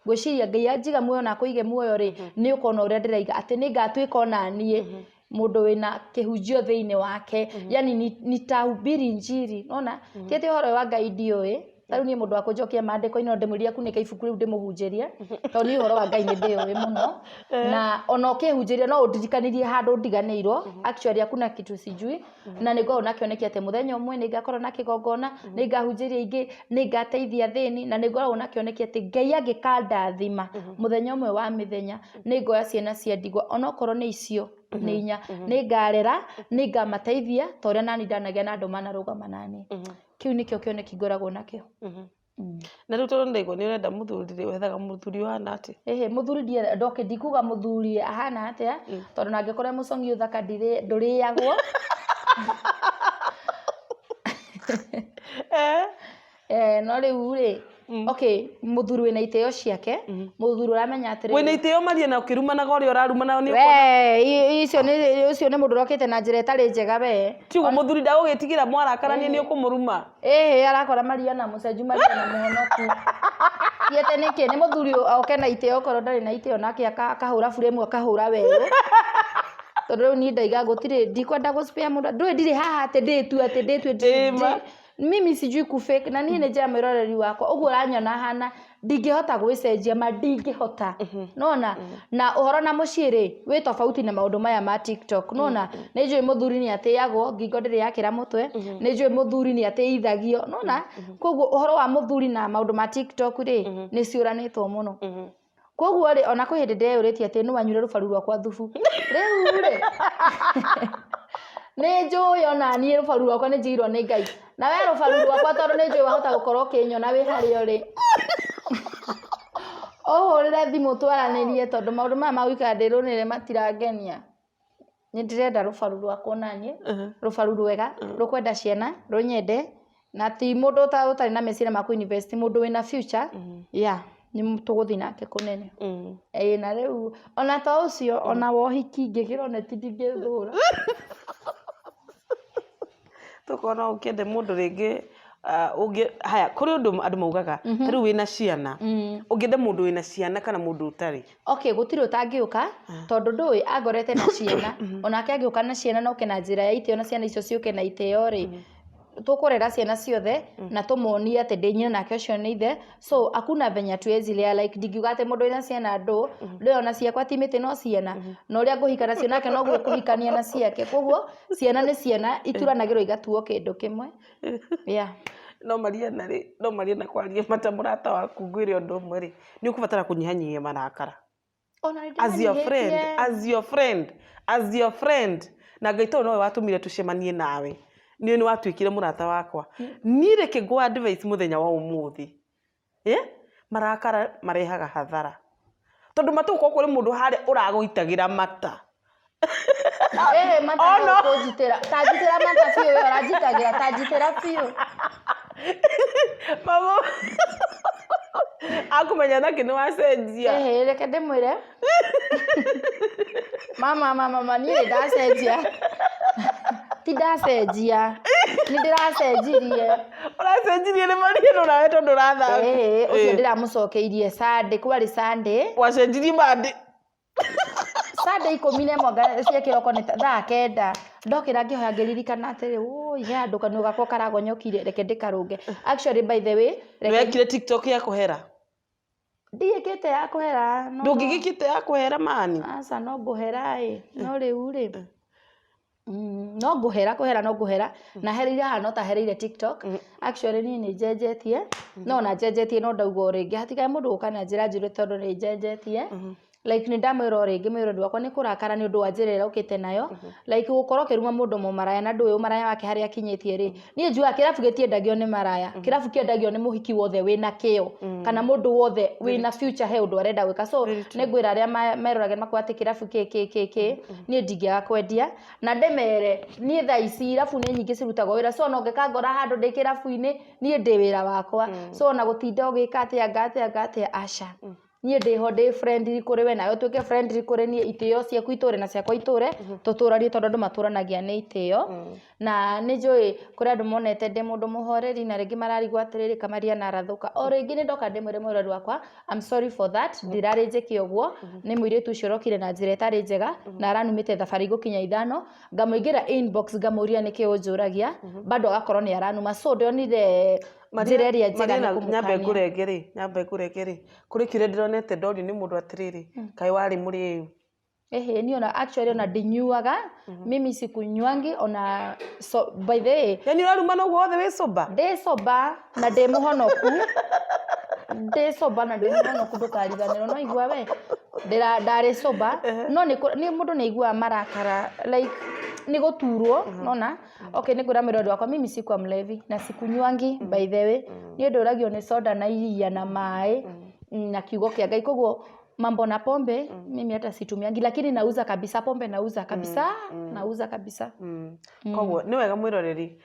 ngwĩciria Ngai anjiga muoyo na akũige muoyo rĩ, nĩ ũkona ũrĩa ndĩraiga atĩ nĩ ngatuĩka ona niĩ mũndũ wĩna kĩhunjio thĩinĩ wake, yani nitahubiri injiri. Nona ti atĩ ũhoro wa Ngai ndiũĩ. Ta rĩu niĩ mũndũ wa kũnjokia maandĩko-inĩ no ndĩmwĩrire akunĩke ibuku rĩu ndĩmũhunjĩrie, tondũ niĩ ũhoro wa Ngai nĩ ndĩũĩ mũno, na ona ũkĩhunjĩria no ũndirikanirie handũ ndiganĩirwo. Actually hakuna kitu sijui. Na nĩ ngoragwo na kĩoneki atĩ mũthenya ũmwe nĩ ngakorwo na kĩgongona, nĩ ngahunjĩria ingĩ, nĩ ngateithia athĩni, na nĩ ngoragwo na kĩoneki atĩ Ngai angĩkandathima mũthenya ũmwe wa mĩthenya, nĩ ngoya ciana cia ndigwa, onokorwo nĩ icio nĩ inya, nĩ ngarera, nĩ ngamateithia ta ũrĩa nani ndanagĩa na andũ manarũgama nani. Kĩu nĩkĩo kĩoneki ngoragwo nakĩo. Na rĩu tondũ ndaigua nĩ ũrenda mũthuri rĩ, wethaga mũthuri ũhana atĩa? Ĩhĩ, mũthuri ndietha ndoke, ndikuga mũthuri ahana atĩa, tondũ na angĩkorwo e mũcong'i ũthaka ndũrĩagwo. Eh, no rĩu rĩ, okay, mũthuri wĩna itĩo ciake, mũthuri ũramenya atĩrĩrĩ. Wĩna itĩo, Maria, na ũkĩrumanaga ũrĩa ũrarumana nĩ We, icio nĩ ũcio nĩ mũndũ ũrokĩte na njĩra ĩtarĩ njega we. Tiugo mũthuri ndagũgĩtigĩra mwarakarania nĩ ũkũmũruma. Ĩhĩ, arakora Mariana mũcenju, Mariana mũhonoku. Tiete nĩkĩ nĩ mũthuri oke na itĩo, okorwo ndarĩ na itĩo nake akahũra buremu, akahũra werũ, tondũ rĩu niĩ ndaiga gũtirĩ, ndikwenda gũ-spare mũndũ. Ndũĩ ndirĩ haha atĩ ndĩtue atĩ ndĩtue Ĩĩ ma. Mimi sijui kufake, na niĩ nĩ njĩra mwĩroreri wakwa ũguo ũranyona hana, ndingĩhota gwĩcenjia ma, ndingĩhota. Nona na ũhoro na mũciĩ rĩ, wĩ tofauti na maũndũ maya ma TikTok. Nona nĩ njũĩ mũthuri nĩ atĩagwo, ngingo ndĩrĩ yakĩra mũtwe, nĩ njũĩ mũthuri nĩ atĩithagio. Nona koguo ũhoro wa mũthuri na maũndũ ma TikTok rĩ, nĩ ciũranĩtwo mũno. Koguo rĩ, ona kwĩ hĩndĩ ndeyũrĩtie atĩ nũ wanyuire rũbaru rwakwa thubu. Rĩu rĩ, nĩ njũĩ ona niĩ rũbaru rwakwa nĩ njigirwo nĩ Ngai, na we rũbaru rwakwa, tondũ nĩ njũĩ wahota gũkorwo ũkĩnyona wĩ harĩa ũrĩ, ũhũrĩre thimũ twaranĩrie, tondũ maũndũ maya ma gũikara ndĩrũnĩre matirangenia. Nĩ ndĩrenda rũbaru rwakwa onaniĩ, rũbaru rwega rũkwenda ciana, rũnyende, na ti mũndũ ũtarĩ na meciria ma kũ-invest, mũndũ wĩna future, yeah, nĩ tũgũthiĩ nake kũnene. Ĩĩ, na rĩu ona to ũcio, ona wa ũhiki ngĩkĩrwo neti ndingĩthũra. Tũkorwo no ũkĩende mũndũ rĩngĩ Ah, ũngĩ haya kũrĩ ũndũ andũ maugaga ta rĩu wĩna ciana, ũngĩenda mũndũ wĩna ciana kana mũndũ ũtarĩ? Okay, gũtirĩ ũtangĩũka, tondũ ndũĩ angorete na ciana, onake angĩũka na ciana na oke na njĩra ya itĩo na ciana icio ciũke na itĩo rĩ, tũkũrera ciana ciothe na tũmonie atĩ ndĩ nyina nake ũcio nĩ ithe. So hakuna venye hatuwezi lea. Like, ndingiuga atĩ mũndũ wĩna ciana ndũ ona ciakwa ti mĩtĩ no ciana, na ũrĩa ngũhika nacio nake noguo ũkũhikania na ciake. Koguo ciana nĩ ciana, ituranagĩrwo igatuo kĩndũ kĩmwe, yeah. No Mariana rĩ, no Mariana, kwaria mata, mũrata waku, ngwĩre ũndũ ũmwe rĩ, nĩ ũkũbatara kũnyihanyihia marakara. Ona nĩ As your friend, ndĩmanyihĩtie. as your friend, na Ngai tondũ nowe watũmire tũcemanie nawe, nĩ watuĩkire mũrata wakwa, niĩ reke ngũ advice mũthenya wa ũmũthĩ, eh? Marakara marehaga hathara, tondũ matũgũkorwo kũrĩ mũndũ harĩa ũragũitagĩra mata. Eh, mata. Oh, no no. Kũnjitĩra, ta njitĩra mata biũ, we ũranjitagĩra, ta njitĩra biũ. Mama akũmenya nake nĩ wacenjia. Ehe, reke ndĩmwĩre, mama, mama, mama, niĩ nĩ ndacenjia, ti ndacenjia, nĩ ndĩracenjirie. Ũracenjirie nĩ Mariano nawe tondũ ũrathaka. Ehe, ũcio ndĩramũcokeirie Sunday, kwarĩ Sunday. Wacenjirie mandĩ? Sunday 11 cia kĩroko, nĩ thaa 9 ndokĩra, ngĩhoya, ngĩririkana atĩrĩ, woi, he handũ kanua gakwa karagonyokire, reke ndĩkarũnge. Actually, by the way, reke Wekire TikTok ya kũhera? Ndiĩkĩte ya kũhera, no Ndũngĩgĩkĩte ya kũhera mani? Aca, no ngũhera ĩ, no rĩu rĩ, no ngũhera, kũhera no ngũhera, na hereire haha, no ta hereire TikTok. Actually, niĩ nĩ njenjetie, no na njenjetie, no ndauga o rĩngĩ hatikae mũndũ gũka na njĩra njũru, tondũ nĩ njenjetie. Like, nĩ ndamwĩra o rĩngĩ, mwĩrori wakwa, nĩ kũrakara nĩ ũndũ wa njĩra ĩrĩa ũkĩte nayo, like gũkorwo ũkĩruma mũndũ mũmaraya na ndũĩ ũmaraya wake harĩa akinyĩtie rĩ. Niĩ njugaga kĩrabu gĩtiendagio nĩ maraya, kĩrabu kĩendagio nĩ mũhiki wothe wĩna kĩo kana mũndũ wothe wĩna future, he ũndũ arenda gwĩka. So nĩ ngwĩra arĩa meroragĩra makuga atĩ kĩrabu kĩ kĩ kĩ kĩ, niĩ ndingĩaga kwendia na ndĩmere niĩ thaa ici irabu nĩ nyingĩ cirutagwo wĩra. So ona ũngĩka ngora handũ ndĩ kĩrabu-inĩ, niĩ ndĩ wĩra wakwa. So ona gũtinda ũgĩka atĩa nga atĩa nga atĩa, aca, niĩ ndĩho, ndĩ friendly kũrĩ we, nawe ũtuĩke friendly kũrĩ niĩ. Itĩo ciaku itũre na ciakwa itũre, tũtũranie, tondũ andũ matũranagia nĩ itĩo. Na nĩ njũĩ kũrĩ andũ monete ndĩ mũndũ mũhoreri na rĩngĩ mararigwo atĩrĩrĩ, Kamariana arathũka o rĩngĩ. Nĩ ndoka ndĩmwĩre mwĩrori wakwa, I'm sorry for that, ndirarĩ njĩke ũguo. Nĩ mũirĩtu ũcio ũrokire na njĩra ĩtarĩ njega na aranumĩte thabarĩ igũkinya 5. Ngamũingĩra inbox, ngamũria nĩkĩ ũnjũragia, bado agakorwo nĩ aranuma. So ndonire njĩra ĩrĩa njega nĩ Mariana, nyambe kũmũkania. Ngũrenge rĩ, nyambe ngũrenge rĩ, kũrĩ kĩrĩa ndĩronete ndorio nĩ mũndũ atĩrĩrĩ, kaĩ warĩ mũrĩu? Ehe, niĩ ona actually ona ndinyuaga, mimi sikunywangi ona. So by the way, Yani ũrarumana ũguo wothe wĩ sober? Ndĩ sober na ndĩ mũhonoku, ndĩ sober na ndĩ mũhonoku, ndũkariganĩrwo. No igua we ndĩra ndarĩ sober, no nĩ mũndũ nĩ aiguaga marakara, like nĩ gũturwo nona. Okay, nĩ ngwĩra mwĩrori wakwa, mimi sikuwa mlevi na sikunywangi. By the way, niĩ ndũragio nĩ soda na iria na maĩ na kiugo kĩa Ngai. Koguo mambo na pombe mimi hata situmiangi, lakini nauza kabisa pombe, nauza kabisa, nauza kabisa. Koguo nĩ wega mwĩroreri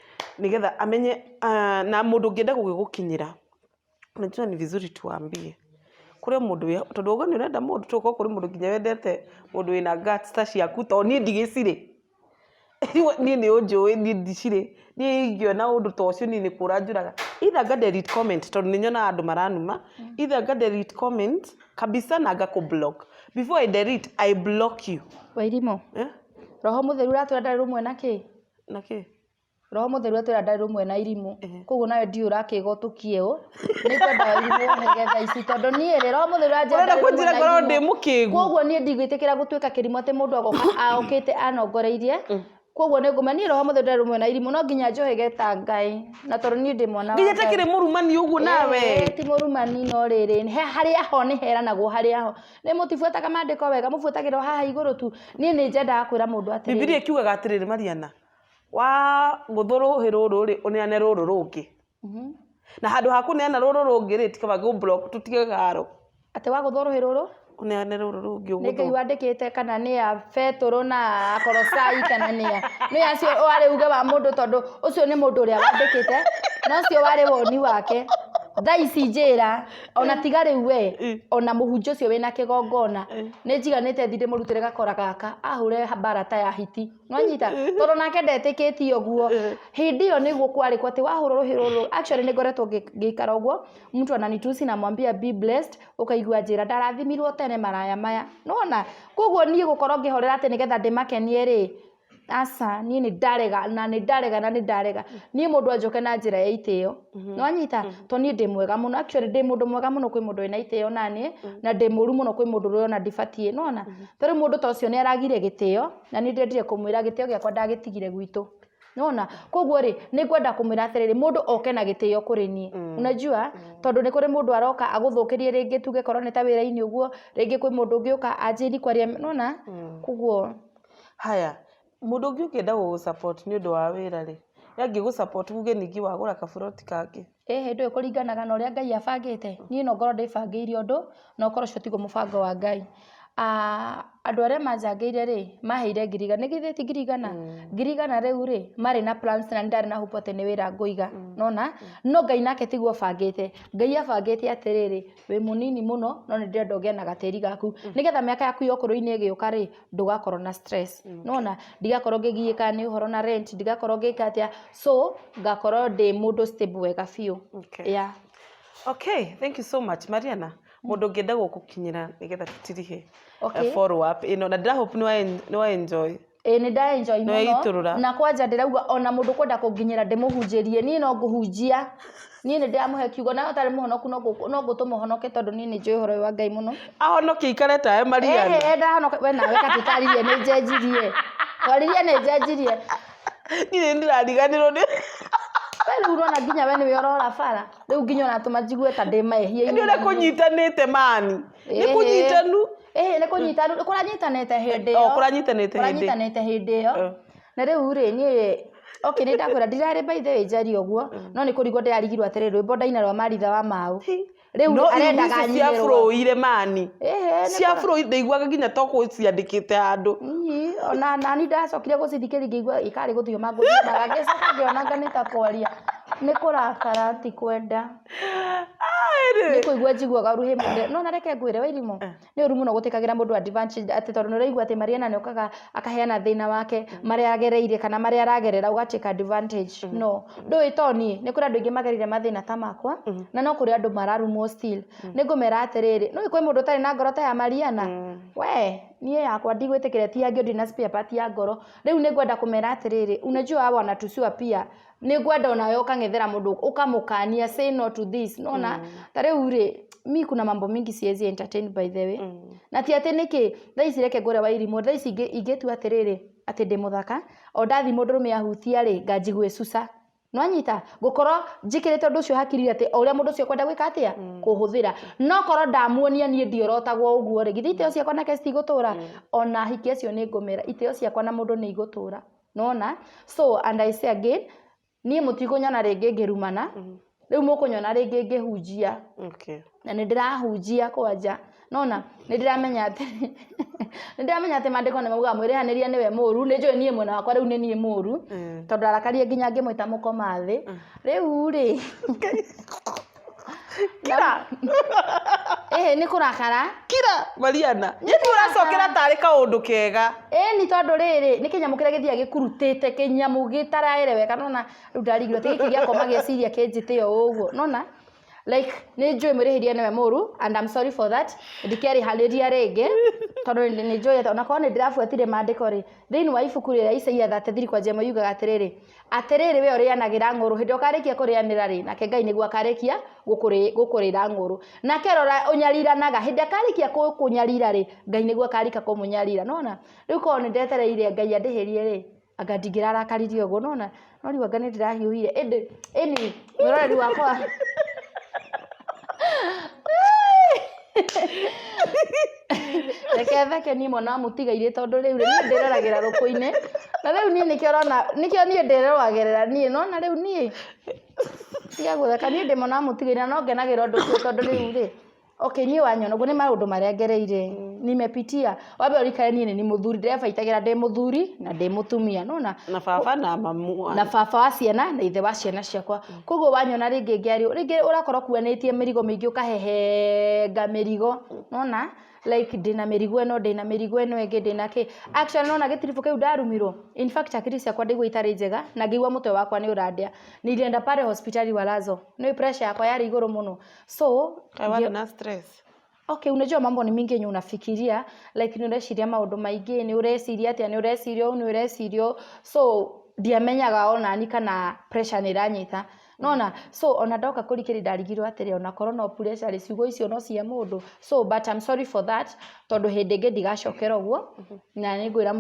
nĩgetha amenye, ah, na mũndũ ũngĩenda gũgĩgũkinyĩra, unajua ni vizuri tuambie kũrĩ mũndũ wĩ, tondũ ũguo nĩ ũrenda mũndũ, tũgũkorwo kũrĩ mũndũ nginya wendete mũndũ wĩna guts ta ciaku, tondũ niĩ ndigĩcirĩ. Niĩ nĩ ũnjũĩ, niĩ ndicirĩ. Niĩ ingĩona ũndũ ta ũcio, niĩ nĩ kũra njũraga, either nga delete comment, tondũ nĩ nyonaga andũ maranuma, either nga delete comment kabisa na ngakũ block. Before I delete, I block you. Wairimũ. Eh? Roho Mũtheru ũratwĩra ndarĩ rũmwe na kĩ? Na kĩ? Roho Mũtheru atwĩra ndarĩ rũmwe na irimũ. Koguo nawe ndiũĩ ũrakĩga ũtũkie ũ. Nĩ ngwenda Wairimũ ũhege thaa ici, tondũ niĩ rĩ, Roho Mũtheru aranjĩra Ũrenda ndarĩ rũmwe kũnjĩra na ngorwo irimũ. ndĩ mũkĩgu? Koguo niĩ ndigwĩtĩkĩra gũtuĩka kĩrimũ atĩ mũndũ agoka okĩte anongoreirie. Koguo nĩ ngũma niĩ Roho Mũtheru ndarĩ rũmwe na irimũ, no nginya njohĩge ta Ngai, na tondũ niĩ ndĩ mwana wa Nginya Ngai. takĩrĩ mũrumani ũguo nawe? Ĩĩ, ti mũrumani, no rĩrĩ, he harĩa ho nĩ heranagwo, harĩa ho nĩ mũtibuataga maandĩko wega, mũbuatagĩra o haha igũrũ tu. Niĩ nĩ nyendaga kwĩra mũndũ atĩrĩrĩ, Bibilia ĩkiugaga atĩrĩrĩ, Mariana, wa gũthũ rũhĩ rũrũ rĩ, ũneane rũrũ rũngĩ, na handũ ha kũneana rũrũ rũngĩ rĩ, tikaba ngũ block tũtige garo. Atĩ wagũthwo rũhĩ rũrũ? Ũneane rũrũ rũngĩ. Nĩ Ngai ũgũthwo. Wandĩkĩte kana nĩ ya Betũrũ na Akorosai kana nĩ ya nĩ acio warĩ uge wa mũndũ, tondũ ũcio nĩ mũndũ ũrĩa wandĩkĩte, na ũcio warĩ woni wake. Thaa ici njĩra ona tiga rĩu we, ona mũhunjia ũcio wĩna kĩgongona nĩ njiganĩte thi ndĩmũrutĩre gakora gaka ahũre mbara ta ya hiti, nwanyita, tondũ nake ndetĩkĩtie ũguo. Hĩndĩ ĩyo nĩguo kwarĩ kwa atĩ wahũrwo rũhĩ rũrũ. Actually, nĩ ngoretwo ngĩikara ũguo, mtu ananitusi, namwambia, "Be blessed." Ũkaigua njĩra ndarathimirwo tene maraya maya, nĩwona? Koguo niĩ gũkorwo ngĩhorera atĩ nĩgetha ndĩmakenie rĩ, aca, niĩ nĩ ndarega na nĩ ndarega na nĩ ndarega. Niĩ mũndũ anjoke na njĩra ya itĩo, nĩwanyita, to niĩ ndĩ mwega mũno. Actually, ndĩ mũndũ mwega mũno kwĩ mũndũ wĩna itĩo naniĩ, na ndĩ mũru mũno kwĩ mũndũ ũrĩa ona ndibatiĩ, nĩwona? Ta rĩu mũndũ ta ũcio nĩ aragire gĩtĩo, na niĩ ndendire kũmwĩra gĩtĩo gĩakwa ndagĩtigire gwitũ, nĩwona? Koguo rĩ, nĩ ngwenda kũmwĩra atĩrĩrĩ, mũndũ oke na gĩtĩo kũrĩ niĩ, unajua, tondũ nĩ kũrĩ mũndũ aroka agũthũkĩrie rĩngĩ, tuge korwo nĩ ta wĩra-inĩ ũguo, rĩngĩ kwĩ mũndũ ũngĩ ũka anjĩri kwaria, nĩwona? Koguo Haya, mũndũ ũngĩ ũngĩenda gũgũ support nĩ ũndũ wa wĩra rĩ, angĩgũ support uge ningĩ wagũra kaburoti kangĩ? Ĩhĩ, ndũĩ kũringanaga na ũrĩa Ngai abangĩte. Niĩ no ngorwo ndĩbangĩire ũndũ na ũkorwo ũcio tiguo mũbango wa Ngai. Andũ arĩa manjangĩire rĩ, maheire 100,000, nĩ githĩ ti 100,000? 100,000 rĩu rĩ, marĩ na plans na nĩ ndarĩ na hope atĩ nĩ wĩra ngũiga, nona? No Ngai nake tiguo abangĩte. Ngai abangĩte atĩrĩrĩ, wĩ mũnini mũno, no nĩ ndĩrenda ũgĩe na gatĩri gaku nĩgetha mĩaka yaku ya ũkũrũ-inĩ ĩgĩũka rĩ, ndũgakorwo na stress, nona? Ndigakorwo ngĩgiĩka nĩ ũhoro na rent, ndigakorwo ngĩka atĩa, so ngakorwo ndĩ mũndũ stable wega biũ. Yeah. Okay, thank you so much, Mariana. Mũndũ ũngĩenda gũgũkinyĩra nĩgetha tũtirihe follow up ĩno, na ndĩra hope nĩ wa enjoy. Ĩĩ, nĩ nda enjoy Nĩ mũno. Weitũrũra. Na kwanja ndĩrauga ona mũndũ kwenda kũnginyĩra ndĩmũhunjĩrie, niĩ no ngũhunjia, niĩ nĩ ndĩramũhe kiugo, nawe ũtarĩ mũhonoku no ngũtũma ũhonoke, tondũ niĩ nĩ njũĩ ũhoro ũyũ wa Ngai mũno. Ahonokie ikare tawe, Mariana. Ĩhĩ, ndahonoka we nawe katitaririe nĩ njenjirie, twaririe nĩ njenjirie. Niĩ nĩ ndĩrariganĩrwo nĩ We rĩu ũrona nginya we nĩwe ũrora bara rĩu, nginya ũratũma njigue ta ndĩ mehia-inĩ. Nĩ ũrĩa kũnyitanĩte mani, nĩ kũnyitanu. Ĩhĩ, nĩ kũnyitanu, kũranyitanĩte hĩndĩ ĩyo. O kũranyitanĩte hĩndĩ. Kũranyitanĩte hĩndĩ ĩyo. Na rĩu rĩ, niĩ, okay, nĩ ndakwĩra ndirarĩ, by the way, njarie ũguo, no nĩ kũrigwo ndĩrarigirwo atĩrĩrĩ, rwĩmbo ndaina rwa Maritha wa Mau rĩu No arendaga irumi ici cia nyinĩrwo. Flow-ire mani. Ĩhĩ, nĩ Cia flow ndaiguaga nginya to kũciandĩkĩte handũ. Ii, ona nani ndacokire gũcithikĩrĩria, ngĩigua ikarĩ gũthiũma ngũthiũmaga, ngĩcoka ngĩona anga nĩ ta kwaria, nĩ kũrakara, ti kwenda, nĩ kũigua njiguaga ũru hĩ mũndũ. No na reke ngwĩre, Wairimũ, nĩ ũru mũno gũtĩkagĩra mũndũ advantage atĩ tondũ nĩ ũraigua atĩ Mariana nĩ okaga akaheana thĩna wake, marĩa agereire kana marĩa aragerera, ũgatĩka advantage. No ndũĩ, to niĩ, nĩ kũrĩ andũ aingĩ magereire mathĩna ta makwa, na no kũrĩ andũ mararumwo still. Nĩ ngũmera atĩrĩrĩ, nĩ kwĩ mũndũ ũtarĩ na ngoro ta ya Mariana? We niĩ yakwa ndigwĩtĩkĩra ĩtihangio, ndĩ na spare part ya ngoro. Rĩu nĩ ngwenda kũmera atĩrĩrĩ, unajua hawa wanatusiwa pia. Nĩ ngwenda onawe ũkang'ethera mũndũ, ũkamũkania, "Say no to this." Nona ta rĩu rĩ, mi kuna mambo mingi siwezi entertain, by the way. Na ti atĩ nĩkĩ, thaa ici reke ngũre, Wairimũ, thaa ici ingĩtua atĩrĩrĩ atĩ ndĩ mũthaka, o ndathi mũndũrũme ahutia rĩ, nganjigue cuca, nwanyita, ngũkorwo njĩkĩrĩte ũndũ ũcio hakiri atĩ o ũrĩa mũndũ ũcio ekwenda gwĩka atĩa kũhũthĩra. No korwo ndamuonia niĩ ndiorotagwo ũguo rĩ, githĩ itĩo ciakwa nake citigũtũra? Ona ahiki acio nĩ ngũmera, itĩo ciakwa na mũndũ nĩ igũtũra, nona? So and I say again, niĩ mũtikũnyona rĩngĩ ngĩrumana, rĩu mũkũnyona rĩngĩ ngĩhunjia. Na nĩ ndĩrahunjia kwanja, nona nĩ ndĩramenya atĩ maandĩko nĩ maugaga mwĩrĩhanĩria nĩwe mũru. Nĩ njũĩ niĩ mwena wakwa rĩu nĩ niĩ mũru, tondũ arakarie nginya ngĩmwĩta mũkoma thĩ rĩu rĩ. Kira. Ĩhĩ, nĩ kũrakara. Kira, Mariana, nĩ ũracokera tarĩ kaũndũ kega. Ĩni, tondũ rĩrĩ nĩ kĩnyamũ kĩrĩa gĩthiaga gĩkurutĩte, kĩnyamũ gĩtaraereweka, nona? Rĩu ndarigirwo atĩ gĩkĩ gĩakoma gĩciria kĩnjĩte o ũguo, nona? Like, nĩ njũĩ mwĩrĩhĩria nĩwe mũru, and I'm sorry for that. Ndikerĩhanĩria rĩngĩ, tondũ nĩ njũĩ atĩ onakorwo nĩ ndĩrabuatire maandĩko rĩ, thĩinĩ wa ibuku rĩrĩa Isaia 33 kwanja ĩmwe yugaga atĩrĩrĩ, atĩrĩrĩ, we ũrĩanagĩra ng'ũrũ, hĩndĩ ĩrĩa ũkarĩkia kũrĩanĩra rĩ, nake Ngai nĩguo akarĩkia gũkũrĩra ng'ũrũ. Nake ũrĩa ũnyariranaga, hĩndĩ akarĩkia gũkũnyarira rĩ, Ngai nĩguo akarĩka kũmũnyarira, nona? Rĩu korwo nĩ ndetereire Ngai andĩhĩrie rĩ, anga ndingĩrarakaririe ũguo, nona? No rĩu anga nĩ ndĩrahiũhire. Ĩndĩ ĩni mwĩroreri wakwa, reke theke niĩ mwana wa mũtigairĩ, tondũ rĩu rĩ, niĩ ndĩroragĩra rũkũ-inĩ, na rĩu niĩ nĩkĩo ũrona, nĩkĩo niĩ ndĩroragĩrĩra niĩ, nona? Rĩu niĩ tiga gũtheka, niĩ ndĩ mwana wa mũtigairĩ, na no ngenagĩra ũndũ ũcio, tondũ rĩu rĩ, Okay, niĩ wanyona ũguo nĩ maũndũ marĩa ngereire, nimepitia. Wambe ũrikane niĩ nĩ mũthuri, ndĩrebaitagĩra ndĩ mũthuri na ndĩ mũtumia, nona. Na baba na mamu. Na baba wa ciana na ithe wa ciana ciakwa. Koguo wanyona rĩngĩ ngĩario, rĩngĩ ũrakorwo ũkuanĩtie mĩrigo mĩingĩ, ũkahehenga mĩrigo, nona, like ndĩna mĩrigo ĩno, ndĩna mĩrigo ĩno ĩngĩ, ndĩna kĩ. Actually nona gĩtiribũ kĩu ndarumirwo, in fact hakiri ciakwa ndaigua itarĩ njega na ngĩigua mũtwe wakwa nĩ ũrandĩa. Nilienda pale hospitali Walazo. Nĩ pressure yakwa yarĩ igũrũ mũno. So Kaĩ warĩ na stress? Okay, unajua mambo ni mingi yenye unafikiria, like nĩ ũreciria maũndũ maingĩ, nĩ ũreciria atĩa, nĩ ũreciria ũũ, nĩ ũreciria ũũ. So ndiamenyaga onani kana pressure nĩ ĩranyita, nona. So ona ndoka kũrikĩrĩria ndarigirwo atĩrĩ, ona korwo no pressure rĩ, ciugo icio no cia mũndũ. So but I'm sorry for that, tondũ hĩndĩ ĩngĩ ndigacokera ũguo. Na nĩ ngwĩra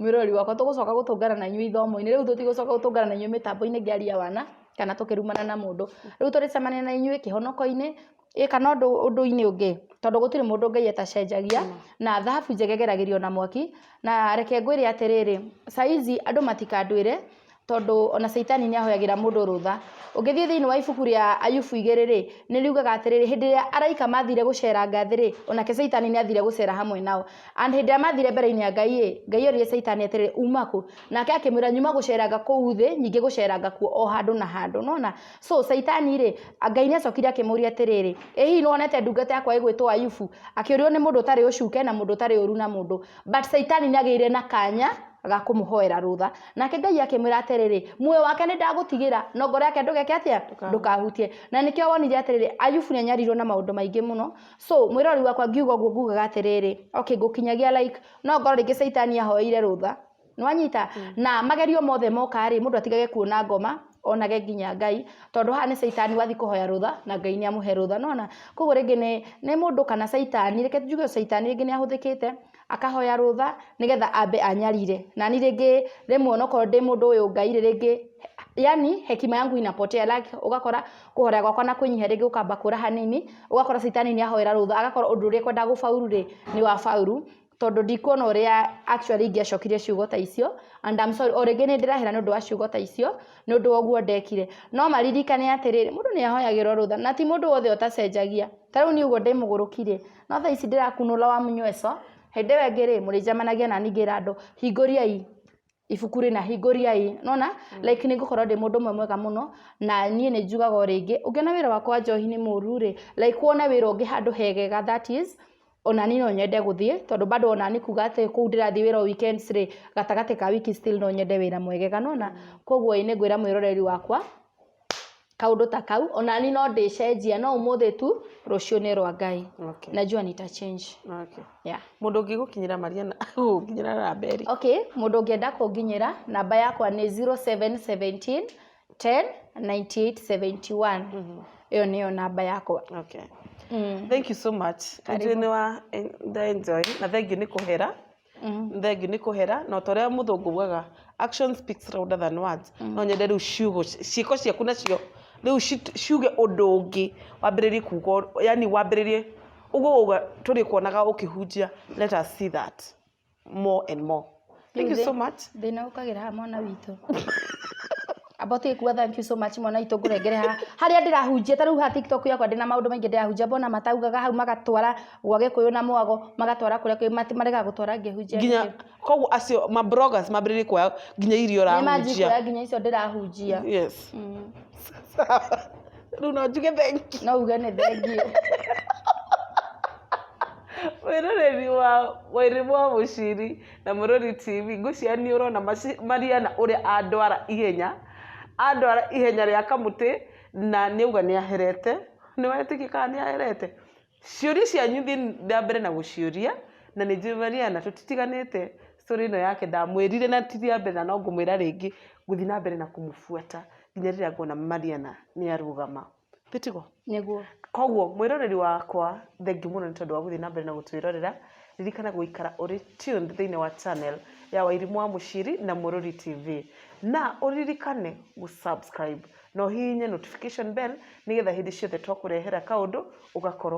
mwĩroreri wakwa, tũgũcoka gũtũngana na inyuĩ ithomo-inĩ. Rĩu tũtigũcoka gũtũngana na inyuĩ mĩtambo-inĩ ngĩaria wana kana tũkĩrumana na mũndũ. Rĩu tũrĩcemania na inyuĩ kĩhonoko-inĩ, ĩ kana ũndũ-inĩ ũngĩ, tondũ gũtirĩ mũndũ Ngai atacenjagia, na thahabu njega ĩgeragĩrio na mwaki. Na reke ngwĩre atĩrĩrĩ, saizi andũ matikandwĩre, tondũ ona caitani nĩ ahoyagĩra mũndũ rũtha. Ũngĩthiĩ thĩinĩ wa ibuku rĩa Ayubu 2 rĩ, nĩ riugaga atĩrĩrĩ, hĩndĩ ĩrĩa araika mathire gũcera thĩ rĩ, onake caitani nĩ athire gũcera hamwe nao. And hĩndĩ ĩrĩa mathire mbere-inĩ ya Ngai ĩ, Ngai oririe caitani atĩrĩrĩ, uma kũ? Nake akĩmwĩra, nyuma gũceranga kũu thĩ, nyingĩ gũceranga kuo o handũ na handũ. Nona? So caitani rĩ, Ngai nĩ acokire akĩmũria atĩrĩrĩ, ĩ hihi nĩ wonete ndungata yakwa ĩgwĩtwo Ayubu? Akĩũrio nĩ mũndũ ũtarĩ ũcuke na mũndũ ũtarĩ ũru na mũndũ. But caitani nĩ agĩire na kanya ga kũmũhoera rũtha. Nake Ngai akĩmwĩra atĩrĩrĩ, muoyo wake nĩ ndagũtigĩra, no ngoro yake ndũgeke atĩa? Ndũkahutie. Na nĩkĩo wonire atĩrĩrĩ, Ayubu nĩ anyarirwo na maũndũ maingĩ mũno. So mwĩrori wakwa, ngiuga ũguo ngugaga atĩrĩrĩ, okay, ngũkinyagia like, no ngorwo rĩngĩ caitani ahoeire rũtha. Nĩwanyita? Na magerio mothe moka rĩ, mũndũ atigage kuona ngoma, onage nginya Ngai, tondũ haha nĩ caitani wathi kũhoya rũtha na Ngai nĩ amũhe rũtha, nona. Koguo rĩngĩ nĩ mũndũ kana caitani, reke njuge caitani rĩngĩ nĩ ahũthĩkĩte akahoya rũtha nĩgetha ambe anyarire. Na ni rĩngĩ rĩmwe onokorwo ndĩ mũndũ ũyũ Ngai rĩ, rĩngĩ yani hekima yangu inapotea, like ũgakora kũhoya gwakwa na kwĩnyihia rĩngĩ gũkamba kũra hanini, ũgakora caitani nĩ ahoera rũtha, agakorwo ũndũ ũrĩa kwenda gũbauru rĩ, nĩ wabauru, tondũ ndikuona ũrĩa actually ingĩacokirie ciugo ta icio. And I'm sorry, o rĩngĩ nĩ ndĩrahera nĩ ũndũ wa ciugo ta icio, nĩ ũndũ wa ũguo ndekire. No maririkane atĩrĩrĩ, mũndũ nĩ ahoyagĩrwo rũtha, na ti mũndũ wothe ũtacenjagia. Ta rĩu niĩ ũguo ndĩ mũgũrũki rĩ, no thaa ici ndĩrakunũra wa mũnyweco. Hĩndĩ ĩyo ĩngĩ rĩ, mũrĩnjemanagia nani ngĩra andũ hingũriai ibuku rĩna, hingũriai, nona, like nĩ ngũkorwo ndĩ mũndũ ũmwe mwega mũno. Na niĩ nĩ njugaga o rĩngĩ, ũngĩona wĩra wakwa wa njohi nĩ mũru rĩ, like wone wĩra ũngĩ handũ hegega, that is ona niĩ no nyende gũthiĩ, tondũ bado ona niĩ kuga atĩ kũu ndĩrathiĩ wĩra o weekends rĩ, gatagatĩ ka wiki still no nyende wĩra mwegega, nona. Koguo ĩ, nĩ ngwĩra mwĩroreri wakwa kaũndũ ta kau, ona niĩ no ndĩcenjia, no ũmũthĩ tu, rũciũ nĩ rwa Ngai. Najua nita change. Yeah. Mũndũ ũngĩgũkinyĩra, Mariana, gũkinyĩra namba ĩrĩkũ? Okay, mũndũ ũngĩenda kũnginyĩra, namba yakwa nĩ 0717 10 98 71. Ĩyo nĩyo namba yakwa. Thank you so much. Karibu. Nĩ wa enjoy na thank you nĩ kũhera. Thank you nĩ kũhera, na ta ũrĩa mũthũngũ ugaga, "Action speaks louder than words." No nyende rĩu ciugo, ciĩko ciaku nacio rĩu ciuge ũndũ ũngĩ, wambĩrĩrie kuga, yani wambĩrĩrie ũguo wauga tũrĩkuonaga ũkĩhunjia. Let us see that more and more. Thank you so much. Thĩna ũkagĩra haha, mwana witũ. Amba ũtige kuga thank you so much, mwana witũ. Ngũrengere haha harĩa ndĩrahunjia, ta rĩu haha TikTok yakwa ndĩna maũndũ maingĩ ndĩrahunjia. Mbona mataugaga hau, magatwara gwa Gĩkũyũ na mwago, magatwara kũrĩa kwĩ maregaga gũtwara ngĩhunjia nginya nĩkĩ? Koguo acio ma bloggers mambĩrĩrie kuoya nginya irio Nĩ manji ũrahunjia. Kuoya nginya icio ndĩrahunjia. Yes. Sawa. Rĩu no njuge thank you? No uge nĩ thengiũ. Mwĩroreri wa Wairimu wa Mũciri na Mũrori TV, ngwĩciria nĩ ũrona Mariana ũrĩa andwara ihenya, andwara ihenya rĩa kamũtĩ, na nĩ auga nĩ aherete. Nĩ wetĩkia kana nĩ aherete? Ciũria cianyu thiĩ na mbere na gũciũria, na nĩ njũĩ Mariana tũtitiganĩte. Story ĩno yake ndamwĩrire na ti rĩa mbere, na no ngũmwĩra rĩngĩ, ngũthiĩ na mbere na kũmũbuata nginya rĩrĩa nguona Mariana nĩ arũgama. Tĩtiguo? Nĩguo. Koguo mwĩroreri wakwa, thengiũ mũno nĩ tondũ wa gũthiĩ na mbere na gũtwĩrorera. Ririkana gũikara ũrĩ tuned thĩinĩ wa channel ya Wairimu wa Mũciri na Mũrũri TV, na ũririkane gũ-subscribe na ũhihinye notification bell, nĩgetha hĩndĩ ciothe twakũrehera kaũndũ ũgakorwo